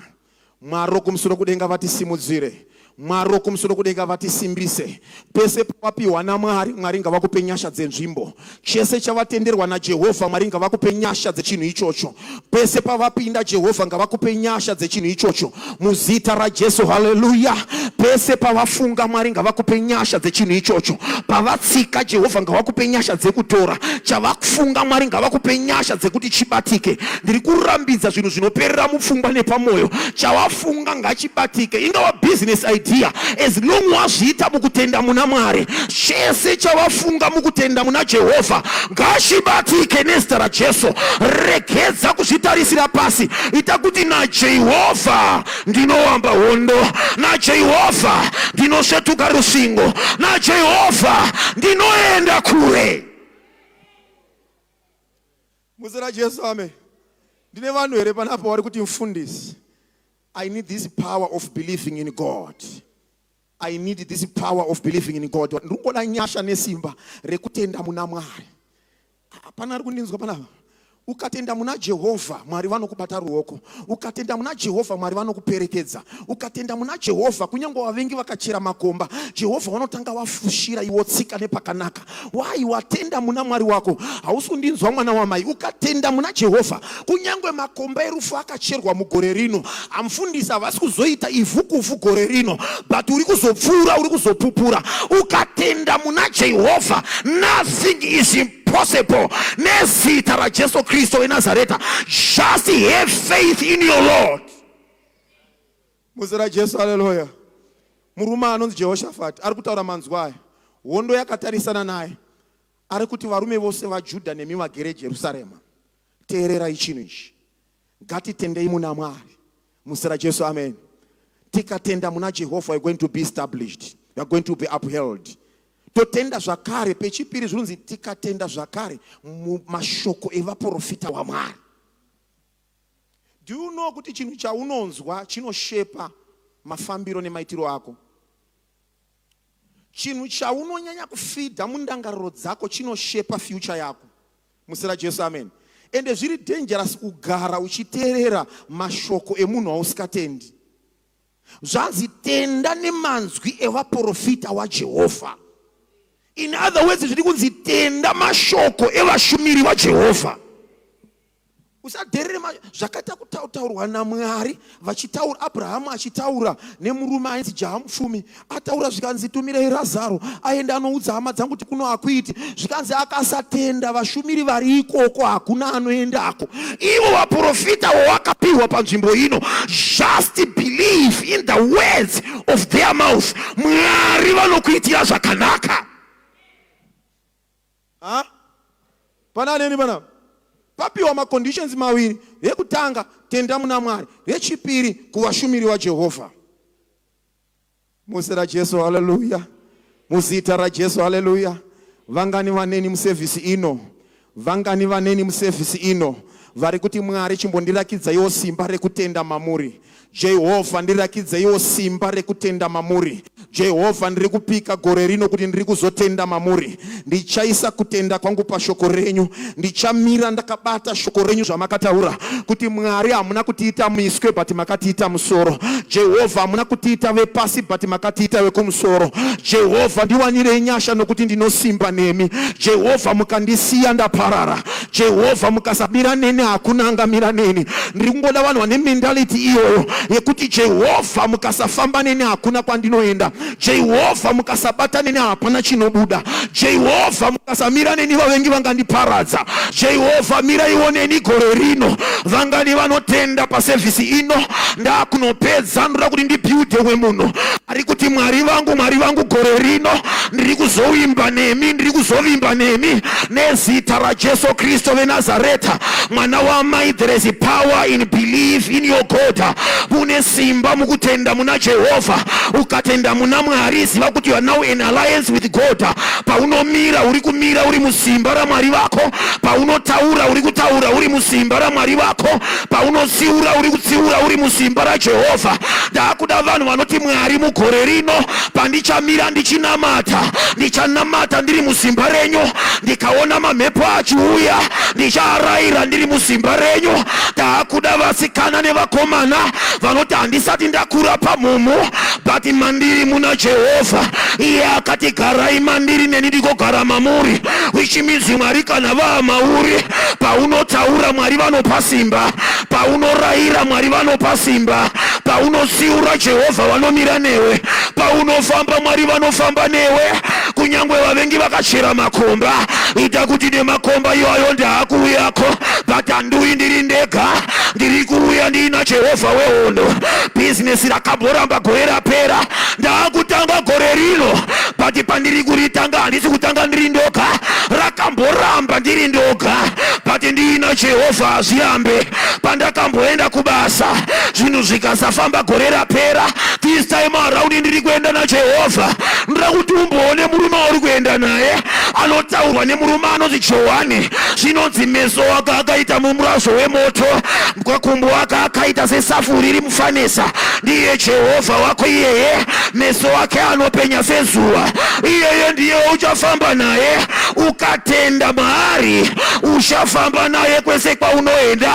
Mwari wokumusoro kudenga vatisimudzire. Mwari wokumusoro kudenga vatisimbise. Pese pawapiwa naMwari, Mwari ngavakupe nyasha dzenzvimbo. Chese chavatenderwa naJehovha, Mwari ngavakupe nyasha dzechinhu ichocho. Pese pavapinda Jehovha ngavakupe nyasha dzechinhu ichocho. Muzita raJesu, haleluya. Pese pavafunga Mwari ngavakupe nyasha dzechinhu ichocho. Pavatsika Jehovha ngavakupe nyasha dzekutora. Chavakufunga Mwari ngavakupe nyasha dzekuti chibatike. Ndiri kurambidza zvinhu zvinoperera mupfungwa nepamoyo. Chawafunga ngachibatike. Ingava business idea as long wazviita mukutenda muna Mwari. Chese chavafunga mukutenda muna Jehovha ngachibatike nezita raJesu. Regedza kuzvitarisira pasi, ita kuti naJehovha ndinowamba hondo, naJehovha ndinosvetuka rusvingo, naJehovha ndinoenda kure. Muzita raJesu, amen. Ndine vanhu here panapa vari kuti mfundisi, I need this power of believing in God. I need this power of believing in God. Ndiri kungoda nyasha nesimba rekutenda muna Mwari. Hapana ari kundinzwa panapa. Ukatenda muna Jehovha, Mwari vanokubata ruoko. Ukatenda muna Jehovha, Mwari vanokuperekedza. Ukatenda muna Jehovha, kunyange vavengi vakachera makomba, Jehovha vanotanga vafushira iwo tsika nepakanaka. Why? Watenda muna Mwari wako. Hausi kundinzwa mwana wamai. Ukatenda muna Jehovha, kunyange makomba erufu akacherwa mugore rino, amfundisi havasi kuzoita ivhu kuvhu gore rino, but uri kuzopfuura, uri kuzopupura. Ukatenda muna Jehovha, nothing is impossible. Nezita raJesu Kristu weNazareta, just have faith in your Lord. Muzita raJesu, haleluya. Murume anonzi Jehoshafati ari kutaura manzwi aya. Hondo yakatarisana naye. Ari kuti varume vose vaJudha nemi vagere Jerusarema, teererai chinhu ichi. Ngatitendei muna Mwari. Muzita raJesu, amen. Tikatenda muna Jehovha, we are going to be established. We are going to be upheld. Totenda zvakare pechipiri zvinonzi tikatenda zvakare mumashoko evaprofita waMwari. Do you know kuti chinhu chaunonzwa chinoshepa mafambiro nemaitiro ako? Chinhu chaunonyanya kufidha mundangariro dzako chinoshepa future yako. Muzita raJesu, amen. Ende zviri dangerous kugara uchiteerera mashoko emunhu wausingatendi. Zvanzi tenda nemanzwi evaprofita waJehovha. In other words, zviri kunzi tenda mashoko evashumiri vaJehovha. Usadherere zvakaita kutaurwa naMwari vachitaura, Abrahamu achitaura nemurume ainzi jaha mupfumi, ataura zvikanzi tumirei Razaro aende anoudza hama dzangu kuti kuno hakuiti. Zvikanzi akasatenda vashumiri vari ikoko hakuna anoendako. Ivo vaprofita wawakapihwa panzvimbo ino, just believe in the words of their mouth. Mwari vanokuitira zvakanaka. Ha? Pana neni pana? Papiwa maconditions maviri. Rekutanga, tenda muna Mwari. Rechipiri, kuvashumiri vaJehovha. Muzita raJesu, haleluya. Muzita raJesu, haleluya. Vangani vaneni musevhisi ino? Vangani vaneni musevhisi ino? Vari kuti Mwari chimbondirakidzaiwo simba rekutenda mamuri. Jehovha ndirakidzeiwo simba rekutenda mamuri. Jehovha ndiri kupika gore rino kuti ndiri kuzotenda mamuri. Ndichaisa kutenda kwangu pashoko renyu. Ndichamira ndakabata shoko renyu zvamakataura kuti Mwari hamuna kutiita miswe but makatiita musoro. Jehovha hamuna kutiita vepasi but makatiita vekumusoro. Jehovha ndiwanirei nyasha nokuti ndinosimba nemi. Jehovha mukandisiya ndaparara. Jehovha mukasamira neni hakuna angamira neni. Ndiri kungoda vanhu vane mentality iyoyo yekuti Jehovha mukasafamba neni hakuna kwandinoenda. Jehovha mukasabata neni hapana chinobuda. Jehovha mukasamira neni vavengi vangandiparadza. Jehovha miraiwo neni gore rino. Vangani vanotenda pasevhisi ino? Ndakunopedza ndoda kuti ndibuilde wemunhu. Ari kuti Mwari vangu, Mwari vangu, gore rino ndiri kuzovimba nemi, ndiri kuzovimba nemi nezita raJesu Kristu veNazareta, mwana wamai. There is power in belief in your God. Mune simba mukutenda muna Jehovha. Ukatenda muna Mwari, ziva kuti you are now in alliance with God. Paunomira, uri kumira uri musimba raMwari vako. Paunotaura, uri kutaura uri musimba raMwari vako. Paunotsiura, uri kutsiura uri musimba raJehovha. Ndaakuda vanhu vanoti, Mwari, mugore rino pandichamira ndichinamata, ndichanamata ndiri musimba renyu. Ndikaona mamhepo achiuya, ndichaarayira ndiri musimba renyu. Taakuda vasikana nevakomana vanoti, handisati ndakura pamhumu, but mandiri muna Jehovha. Iye akati, garai mandiri, neni ndigogara mamuri, which means Mwari kana vaa mauri, paunotaura Mwari vanopa simba, paunorayira Mwari vanopa simba, paunotsiura Jehovha vanomira newe, paunofamba Mwari vanofamba newe. Kunyange vavengi vakachera makomba, ita kuti nemakomba iwayo ndaakuuyako, but handiuyi ndiri ndega, ndiri kuuya ndiina Jehovha wehondo. Bhizinesi rakamboramba gore rapera, ndaakutanga gore rino, but pandiri kuritanga handisi kutanga ndiri ndoga. Rakamboramba ndiri ndoga, but ndiina Jehovha hazvirambe. Pandakamboenda kubasa zvinhu zvikasafamba gore rapera, this time around ndiri kuenda naJehovha. Ndoda kuti umboone murume wauri kuenda naye. Anotaurwa nemurume anonzi Johani, zvinonzi meso ake akaita mumurazvo wemoto, makumbo ake akaita sesafuri iri mufanesa. Ndiye Jehovha wako iyeye, meso ake anopenya sezuva. Iyeye ndiye uchafamba naye. Ukatenda maari, uchafamba naye kwese kwaunoenda,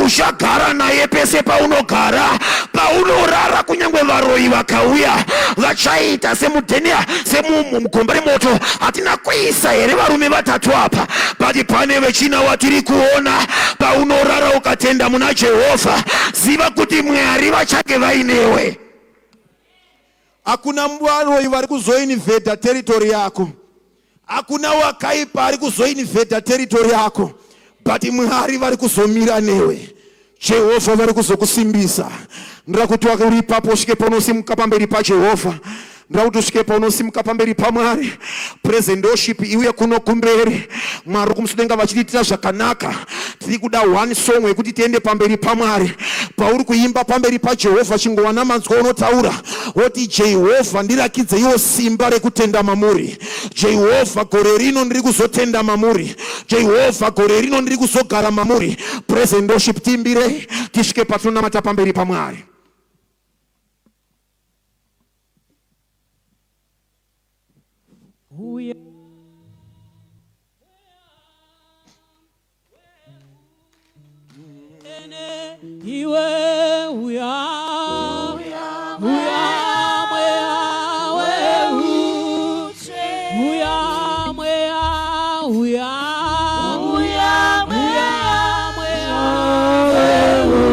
uchagara naye pese paunogara, paunorara. Kunyange varoyi vakauya, vachaita semudhenia, semugomba remoto. Hatina kuisa here varume vatatu apa? But pane vechina watiri kuona. Paunorara ukatenda muna Jehovha, ziva kuti Mwari vachange vainewe. Hakuna varoyi vari kuzoinvada territory yako, hakuna wakaipa ari kuzoinvada territory yako, but Mwari vari kuzomira newe. Jehovha vari kuzokusimbisa. Ndoda kuti uri ipapo usvike paunosimuka pamberi paJehovha. Ndoda kuti usvike paunosimuka pamberi paMwari. Praise and worship iuye kuno kumberi. Mwari kumusudenga vachitiitira zvakanaka. Tiri kuda one song yekuti tiende pamberi paMwari. Pauri kuimba pamberi paJehovha, chingowana manzwa unotaura woti, Jehovha, ndirakidzeiwo simba rekutenda mamuri. Jehovha, gore rino ndiri kuzotenda mamuri. Jehovha, gore rino ndiri kuzogara mamuri. Praise and worship, tiimbire tisvike patinonamata pamberi paMwari. Uya iwe, uya, uya, mweya weu, uya, mweya, uya, uya, mweya weu.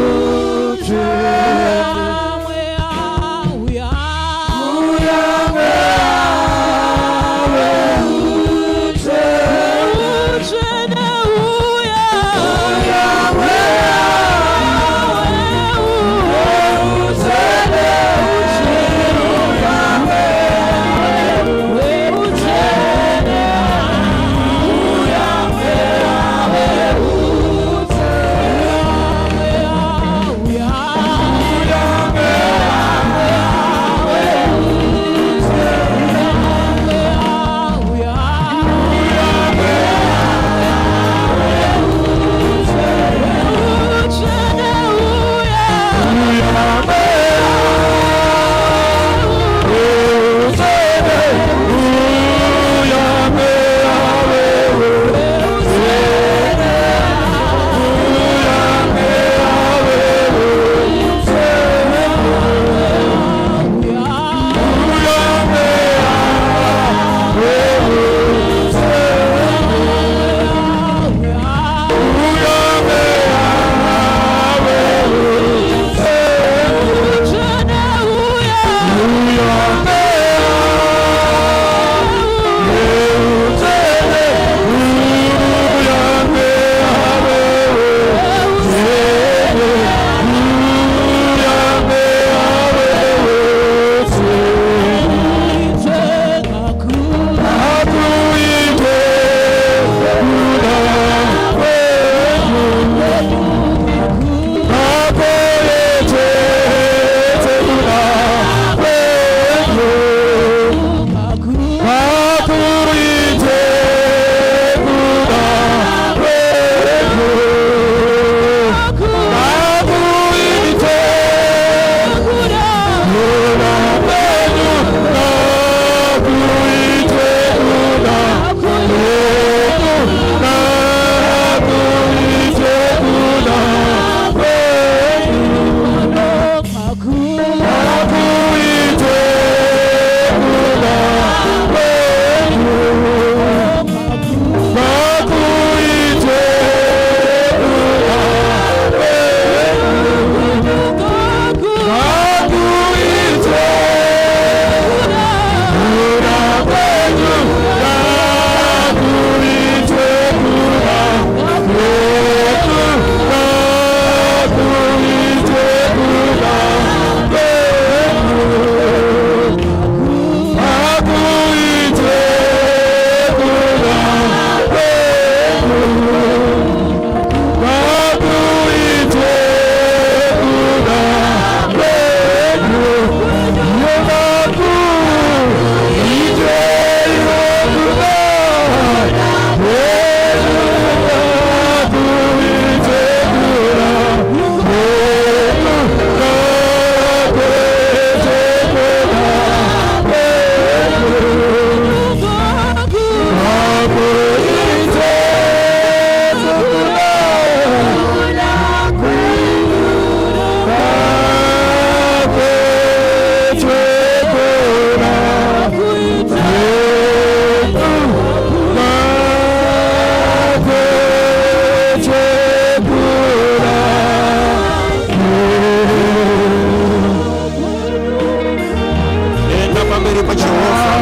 pamberi paJehovha.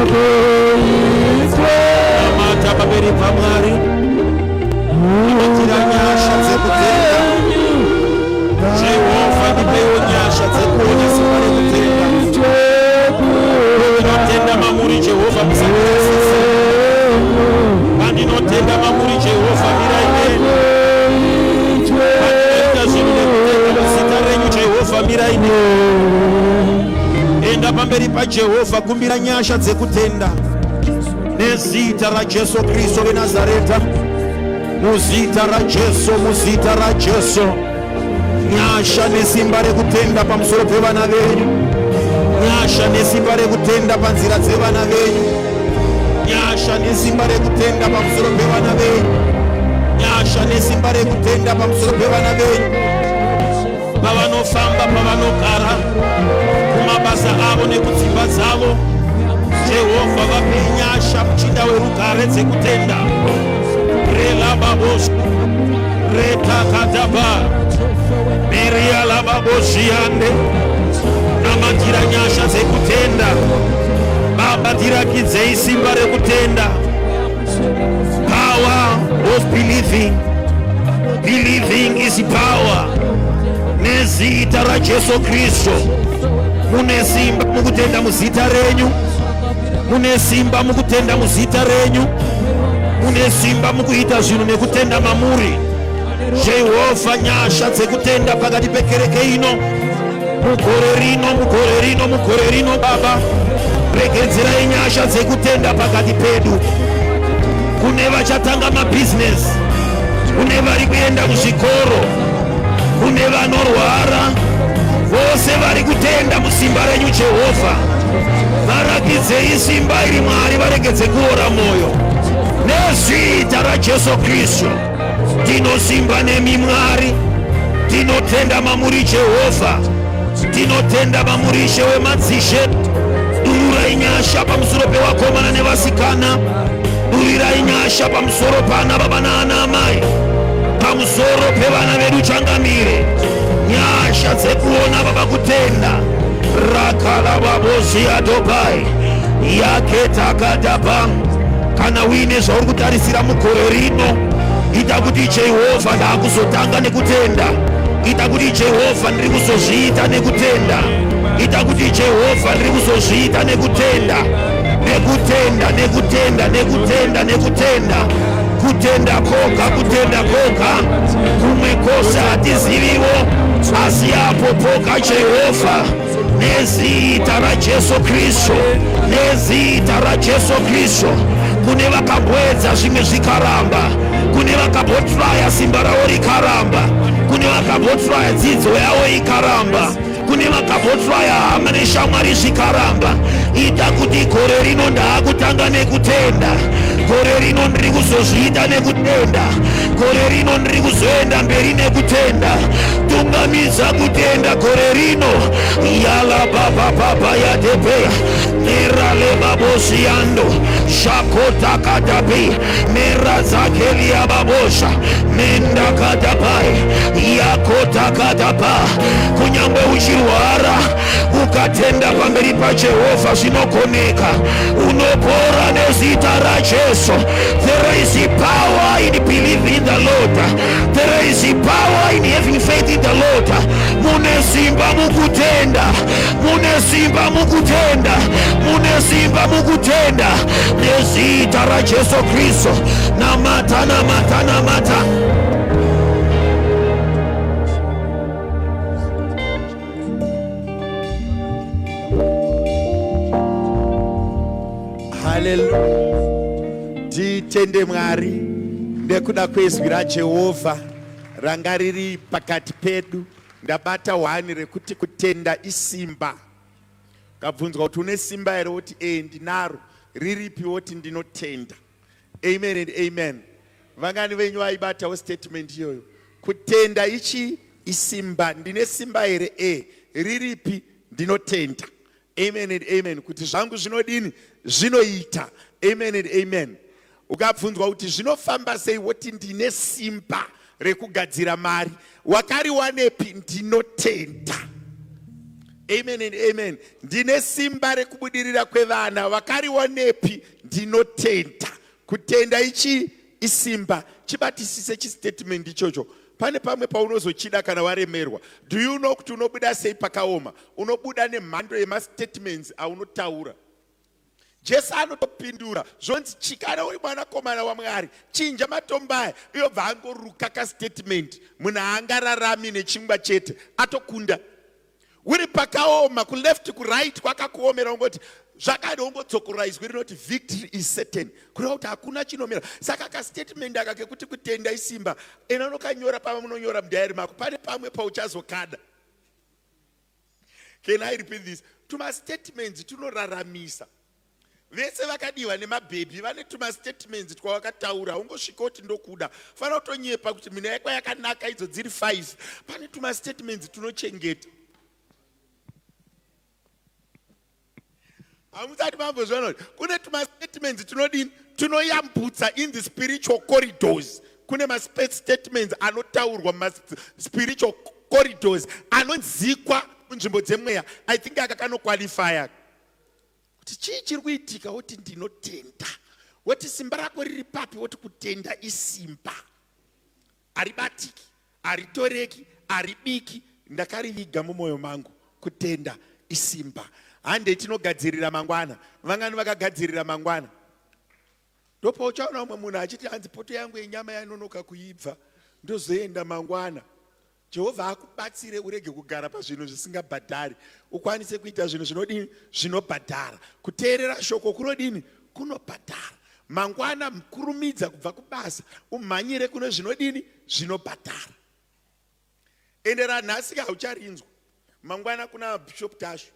Namata pamberi paMwari. Namatira nyasha dzekutenda. Jehovha ndipeiwo nyasha dzekuona simba rekutenda. Ndinotenda mamuri Jehovha musandirasise. Pandinotenda mamuri Jehovha mirai neni. Pandinoita zvinhu nekutenda muzita renyu Jehovha mirai neni. Enda pamberi paJehovha kumbira nyasha dzekutenda nezita raJesu Kristu veNazareta. Muzita raJesu, muzita raJesu. Nyasha nesimba rekutenda pamusoro pevana venyu. Nyasha nesimba rekutenda panzira dzevana venyu. Nyasha nesimba rekutenda pamusoro pevana venyu. Nyasha nesimba rekutenda pamusoro pevana venyu. Pavanofamba, pavanogara, kumabasa avo nekudzimba dzavo. Jehovha vape nyasha muchinda werugare dzekutenda. Relababos retakataba merialababoshiande namatira nyasha dzekutenda. Baba tirakidzei simba rekutenda. Power of believing. Believing is power. Nezita raJesu Kristu. Mune simba mukutenda muzita renyu. Mune simba mukutenda muzita renyu. Mune simba mukuita zvinhu nekutenda mamuri. Jehovha nyasha dzekutenda pakati pekereke ino. Mugore rino, mugore rino, mugore rino Baba. Regedzerai nyasha dzekutenda pakati pedu. Kune vachatanga mabhizinesi, kune vari kuenda kuzvikoro, kune vanorwara, vose vari kutenda musimba renyu Jehovha. Varakidzei simba iri Mwari, varegedze kuora mwoyo. Nezita raJesu Kristu tinosimba nemi Mwari, tinotenda mamuri Jehovha, tinotenda mamuri Ishe wemadzishe. Dururai nyasha pamusoro pevakomana nevasikana, durirai nyasha pamusoro pana baba naana amai, pamusoro pevana vedu changamire. Nyasha dzekuona baba kutenda rakalavaboziadobai yaketakadaba. Kana uine zvauri kutarisira mugore rino, ita kuti Jehovha ndaakuzotanga nekutenda. Ita kuti Jehovha ndiri kuzozviita nekutenda. Ita kuti Jehovha ndiri kuzozviita nekutenda, nekutenda, nekutenda, nekutenda, nekutenda. Kutenda koga, kutenda koga. Kumwe kose hatiziviwo, asi apo poga Jehovha, nezita raJesu Kristu, nezita raJesu Kristu. Kune vakamboedza zvimwe zvikaramba, kune vakambotraya simba ravo rikaramba, kune vakambotraya dzidzo yavo ikaramba, kune vakambotraya hama neshamwari zvikaramba. Ita kuti gore rino ndaakutanga nekutenda. Gore rino ndiri kuzozviita nekutenda. Gore rino ndiri kuzoenda mberi nekutenda. Tungamidza kutenda gore rino. Yala baba baba yadepe neralebabosiyando shakotakadapi merazakeliababosha mendakadapai yakotakadapa. Kunyangwe uchirwara ukatenda pamberi paJehovha zvinogoneka, unopora nezita raJesu. There is power in believing the Lord. There is power in having faith in the Lord. Mune simba mukutenda, mune simba mukutenda, mune simba mukutenda nezita raJesu Kristu. Namata, namata, namata. Haleluya. Titende Mwari nekuda kwezwi raJehovha ranga riri pakati pedu. Ndabata hwani rekuti kutenda isimba. Ukabvunzwa kuti une simba here, woti ee ndinaro. Riripi? Woti ndinotenda. Amen and amen. Vangani venyu vaibatawo statement iyoyo? Kutenda ichi isimba. Ndine simba here? E riripi? Ndinotenda. Amen and amen. Kuti zvangu zvinodini? Zvinoita. Amen and amen. Ukabvunzwa kuti zvinofamba sei, woti ndine simba rekugadzira mari. Wakariwanepi? Ndinotenda. Amen and amen. Ndine simba rekubudirira kwevana vakarionepi ndinotenda. Kutenda ichi isimba. Chibatisise chistatement ichocho. Pane pamwe paunozochida kana waremerwa. Do you know kuti unobuda sei pakaoma? Unobuda nemhando yemastatements aunotaura. Jesu anotopindura zvonzi chikana uri mwanakomana waMwari chinja matombo aya iyobva angoruka kastatement munhu haangararami nechingwa chete atokunda uri pakaoma kuleft kuright kwakakuomera ungoti zvakadi wongodzokorora izwi rinoti victory is certain kureva kuti hakuna chinomira saka kastatement aka kekuti kutenda isimba ena unokanyora pamwe munonyora mudiary mako pane pamwe pauchazokada Can I repeat this? Tumastatements tunoraramisa. Vese vakadiwa nemabhebhi vane tumastatements twavakataura ungosvika kuti ndokuda. Fana kutonyepa kuti mhino yako yakanaka idzo dziri 5. Pane tumastatements tunochengeta. Hamusati mambozviona kuti kune tumastatements tunodini tunoyambutsa in the spiritual corridors. Kune mastatements anotaurwa mumaspiritual corridors anonzikwa munzvimbo dzemweya. I think aka kanoqualifya kuti chii chiri kuitika, woti ndinotenda, woti simba rako riri papi, woti kutenda isimba, haribatiki, haritoreki, haribiki, ndakariviga mumwoyo mangu. Kutenda isimba. Handei tinogadzirira mangwana. Vangani vakagadzirira mangwana? Ndopauchaona umwe munhu achiti hanzi poto yangu yenyama yanonoka kuibva, ndozoenda mangwana. Jehovha akubatsire urege kugara pazvinhu zvisingabhadhari, ukwanise kuita zvinhu zvinodini, zvinobhadhara. Kuteerera shoko kunodini, kunobhadhara. Mangwana kurumidza kubva kubasa umhanyire kune zvinodini, zvinobhadhara. Ende ranhasi ka haucharinzwa, mangwana kuna Bishop Tashu,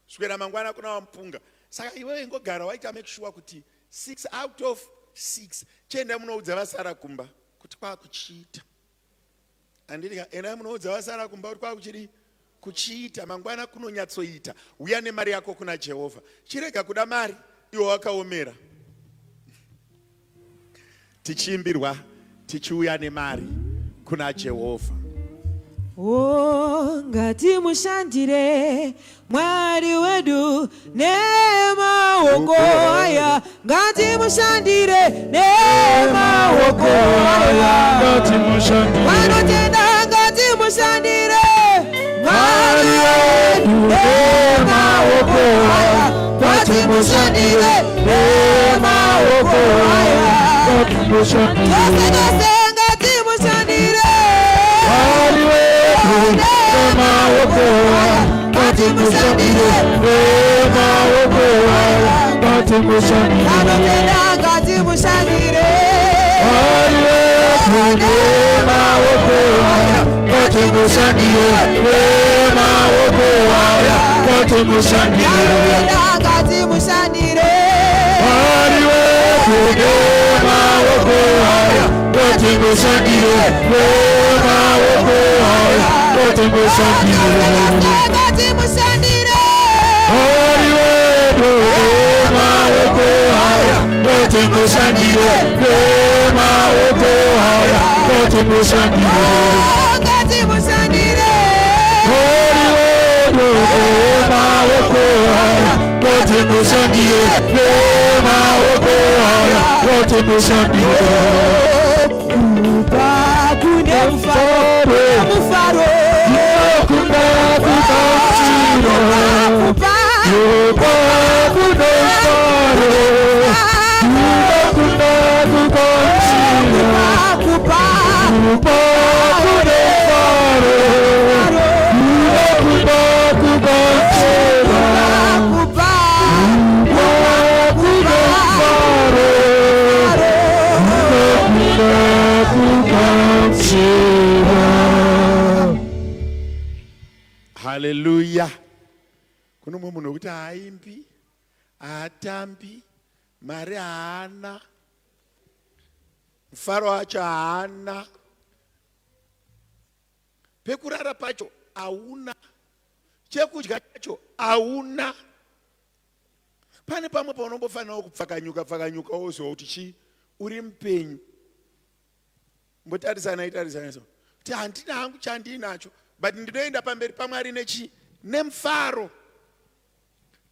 swera mangwana kuna vaMupunga. Saka iwewe ingogara waita make sure kuti 6 out of 6 chienda munoudza vasara kumba kuti kwakuchiita. Handiti ka endai munoudza vasara kumba kuti kwakuchiri kuchiita mangwana kunonyatsoita. Uya nemari yako kuna Jehovha. Chirega kuda mari iwe wakaomera. Tichiimbirwa tichiuya nemari kuna Jehovha. Oh, ngatimushandire Mwari wedu nemaoko aya, ngatimushandire nemaoko aya, Ngatimushandire. Vanotenda ngatimushandire Mwari wedu nemaoko aya, ngatimushandire nemaoko aya, Ngatimushandire. Tose tose ngatimushandire Mwari wedu nemaoko aya, ngatimushandire nemaoko aya, ngatimushandire. Vanotenda ngatimushandire Mwari wedu nemaoko aya, ngatimushandire nemaoko aya, ngatimushandire. Vanotenda ngatimushandire Mwari wedu nemaoko aya, ngatimushandire nemaoko aya, ngatimushandire. Ngatimushandire Mwari wedu nemaoko aya, ngatimushandire nemaoko aya, ngatimushandire. Ngatimushandire Mwari wedu nemaoko aya, ngatimushandire nemaoko aya, ngatimushandire. Kupa kune mufaro, mufaro. Ndinokunda kugamuchira. Kupa Kupa kune mufaro. Ndinokunda kugamuchira. kupa Kupa kune mufaro. Ndinokunda kugamuchira. kupa Kupa kune mufaro. Ndinokunda kugamuchira. Haleluya. Kune umwe munhu wekuti haaimbi, haatambi, mari haana, mufaro wacho haana, pekurara pacho hauna, chekudya chacho hauna. Pane pamwe paunombofanirawo kupfakanyuka pfakanyuka woziva kuti chii, uri mupenyu. Mbotarisana itarisana so kuti handina hangu chandiinacho, but ndinoenda pamberi paMwari nechi Nemufaro.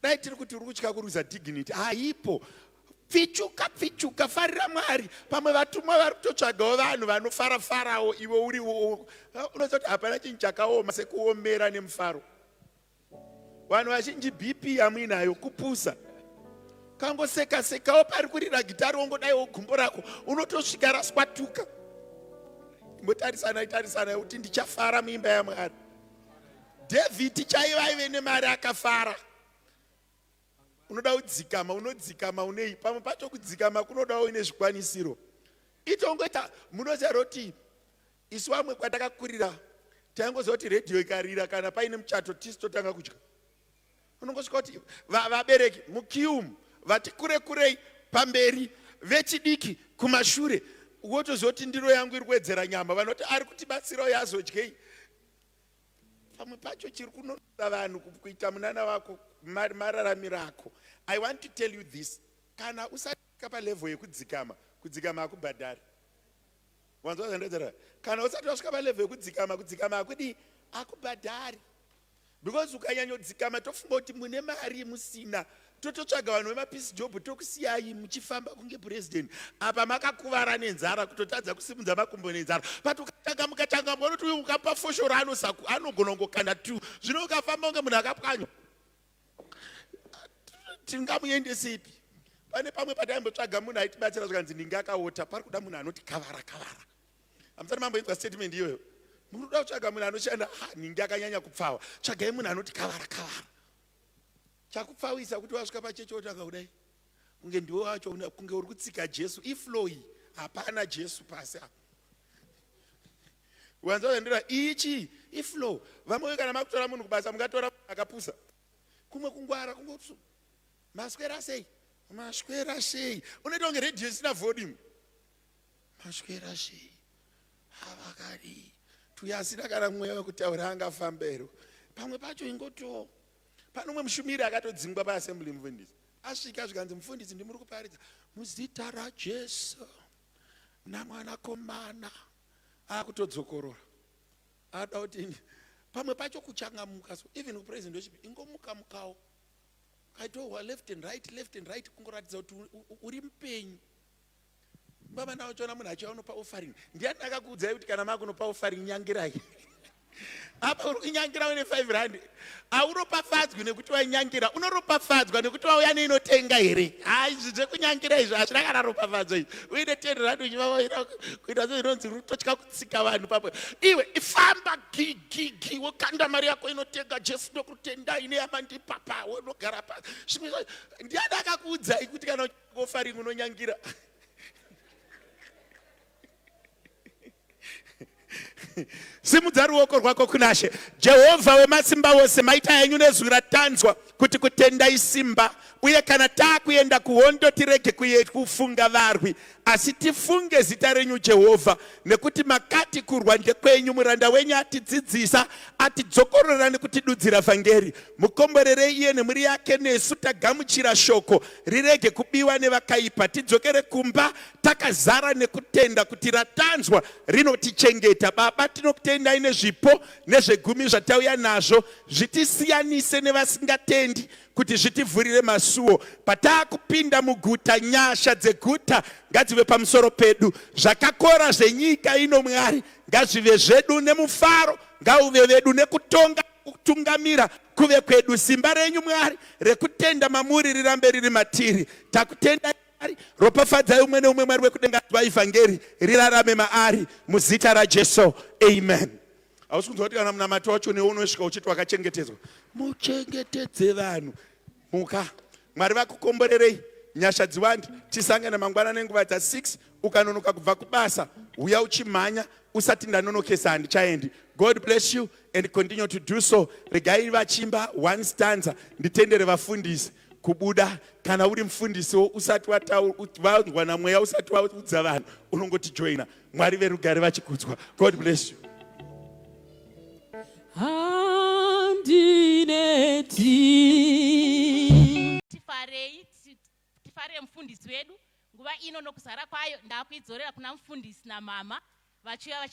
Dai tiri kuti uri kutya kuruza dignity, haipo. Pfichuka pfichuka, farira Mwari. Pamwe vatumwa vari kutotsvagawo vanhu vanofara farawo, iwe uri unoziva kuti hapana chinhu chakaoma sekuomera nemufaro. Vanhu vazhinji BP yamuinayo kupusa. Kangoseka sekawo pari kurira gitari wongodaiwo gumbo rako unotosvika raswatuka. Imbotarisana tarisana kuti ndichafara muimba yaMwari. David chaiva aive nemari akafara. Unoda kudzikama, unodzikama unei? Pamwe pacho kudzikama kunodawo uine zvikwanisiro. Itongoita munoziva roti isu vamwe kwatakakurira taingoziva kuti redhiyo ikarira kana paine muchato tisu totanga kudya. Unongosvika kuti vabereki mukiumu vati kure kurei pamberi vechidiki kumashure wotoziva kuti ndiro yangu iri kuwedzera nyama vanoti ari kutibatsirawo yazodyei pamwe pacho chiri kunonora vanhu kuita munana wako mararamiro ako. I want to tell you this, kana usati palevel yekudzikama, kudzikama hakubhadhari. Wanzwa zvandataura? Kana usati wasvika palevel yekudzikama, kudzikama hakudii, hakubhadhari, because ukanyanyodzikama tofunga kuti mune mari musina, tototsvaga vanhu vemapiece job, tokusiyai muchifamba kunge president apa makakuvara nenzara, kutotadza kusimudza makumbo nenzara. But ukatanga mukatanga unoti uyu ukapa foshoro anosaku anogona kungokanda t zvino ukafamba kunge munhu akapwanywa, tingamuendesepi? Pane pamwe pataimbotsvaga munhu aitibatsira, zvikanzi ndinge akaota, pari kuda munhu anoti kavara kavara. Hamusati mamboinzwa statement iyoyo? Muri kuda kutsvaga munhu anoshanda, ninge akanyanya kupfawa, tsvagai munhu anoti kavara kavara. Chakupfawisa kuti wasvika pachechi wotanga kudai kunge ndiwe wacho, kunge uri kutsika Jesu. Iflow iyi, hapana Jesu pasi apa. Wanzwa zvandira ichi? Iflow. Vamwe kana makutora munhu kubasa, mungatora akapusa, kumwe kungwara kungoti maswera sei, maswera sei, unoita kunge redhiyo isina volume. Maswera sei, havakadii tuya, asina kana mweya wekutaura angafamba here? Pamwe pacho ingotiwo pane umwe mushumiri akatodzingwa paassembly. Mufundisi asvika, zvikanzi, "Mufundisi, ndimuri kuparidza muzita raJesu namwanakomana." Akutodzokorora, ada kuti pamwe pacho kuchangamuka. So even kupresident worship ingomuka mukawo, kaitohwa left and right, left and right, kungoratidza kuti uri mupenyu. Baba, ndawachiona munhu achiuya unopa offering. Ndiani akakuudzai kuti kana makunopa offering nyangirai? Apa uri kunyangira une 5 rand, hauropafadzwi nekuti wanyangira, unoropafadzwa nekuti wauya neinotenga here? Hai, izvi zvekunyangira izvi hazvina kana ropafadzo izvi. Uine 10 rand uchivawaira kuita sezvinonzi uri kutotya kutsika vanhu papo. Iwe ifamba gigigi, wokanda mari yako inotenga. Jesu, ndokutendai neyamandipapa, wonogara pa zvimwe. Ndiani akakuudzai kuti kana offering unonyangira? Simudza ruoko rwako kunashe. Jehovha wemasimba wose, maita henyu nezwi ratanzwa kuti kutenda isimba, uye kana taakuenda kuhondo tirege kufunga varwi, asi tifunge zita renyu Jehovha, nekuti makati kurwa ndekwenyu. Muranda wenyu atidzidzisa, atidzokorora nekutidudzira vhangeri. Mukomborerei iye nemhuri yake nesu tagamuchira shoko. Rirege kubiwa nevakaipa. Tidzokere kumba takazara nekutenda kuti ratanzwa rinotichengeta. Baba, tinokutendai nezvipo nezvegumi zvatauya nazvo. Zvitisiyanise nevasingatendi, kuti zvitivhurire masuo pataakupinda muguta. Nyasha dzeguta ngadzive pamusoro pedu. Zvakakora zvenyika ino, Mwari, ngazvive zvedu, nemufaro ngauve vedu, nekutonga kutungamira kuve kwedu. Simba renyu, Mwari, rekutenda mamuri rirambe riri matiri. Takutenda, Mwari. Ropafadzai umwe neumwe, Mwari wekudenga, vaivhangeri rirarame maari, muzita raJesu, amen. Hausi kunzwa kuti kana munamato wacho newe unosvika uchiti wakachengetedzwa? Muchengetedze vanhu. Muka. Mwari vakukomborerei, nyasha dziwande. Tisangane mangwana nenguva dza6. Ukanonoka kubva kubasa, uya uchimhanya, usati ndanonokesa handichaendi. God bless you and continue to do so. Regai vachimba one stanza, nditendere vafundisi kubuda. Kana uri mufundisiwo usati wanzwa namweya, usati waudza vanhu, unongoti joina. Mwari verugare vachikudzwa. God bless you. Handineti. Tifarei, tifarire mufundisi wedu nguva ino nokuzara kwayo. Ndakuidzorera kuna mufundisi namama vachiuya.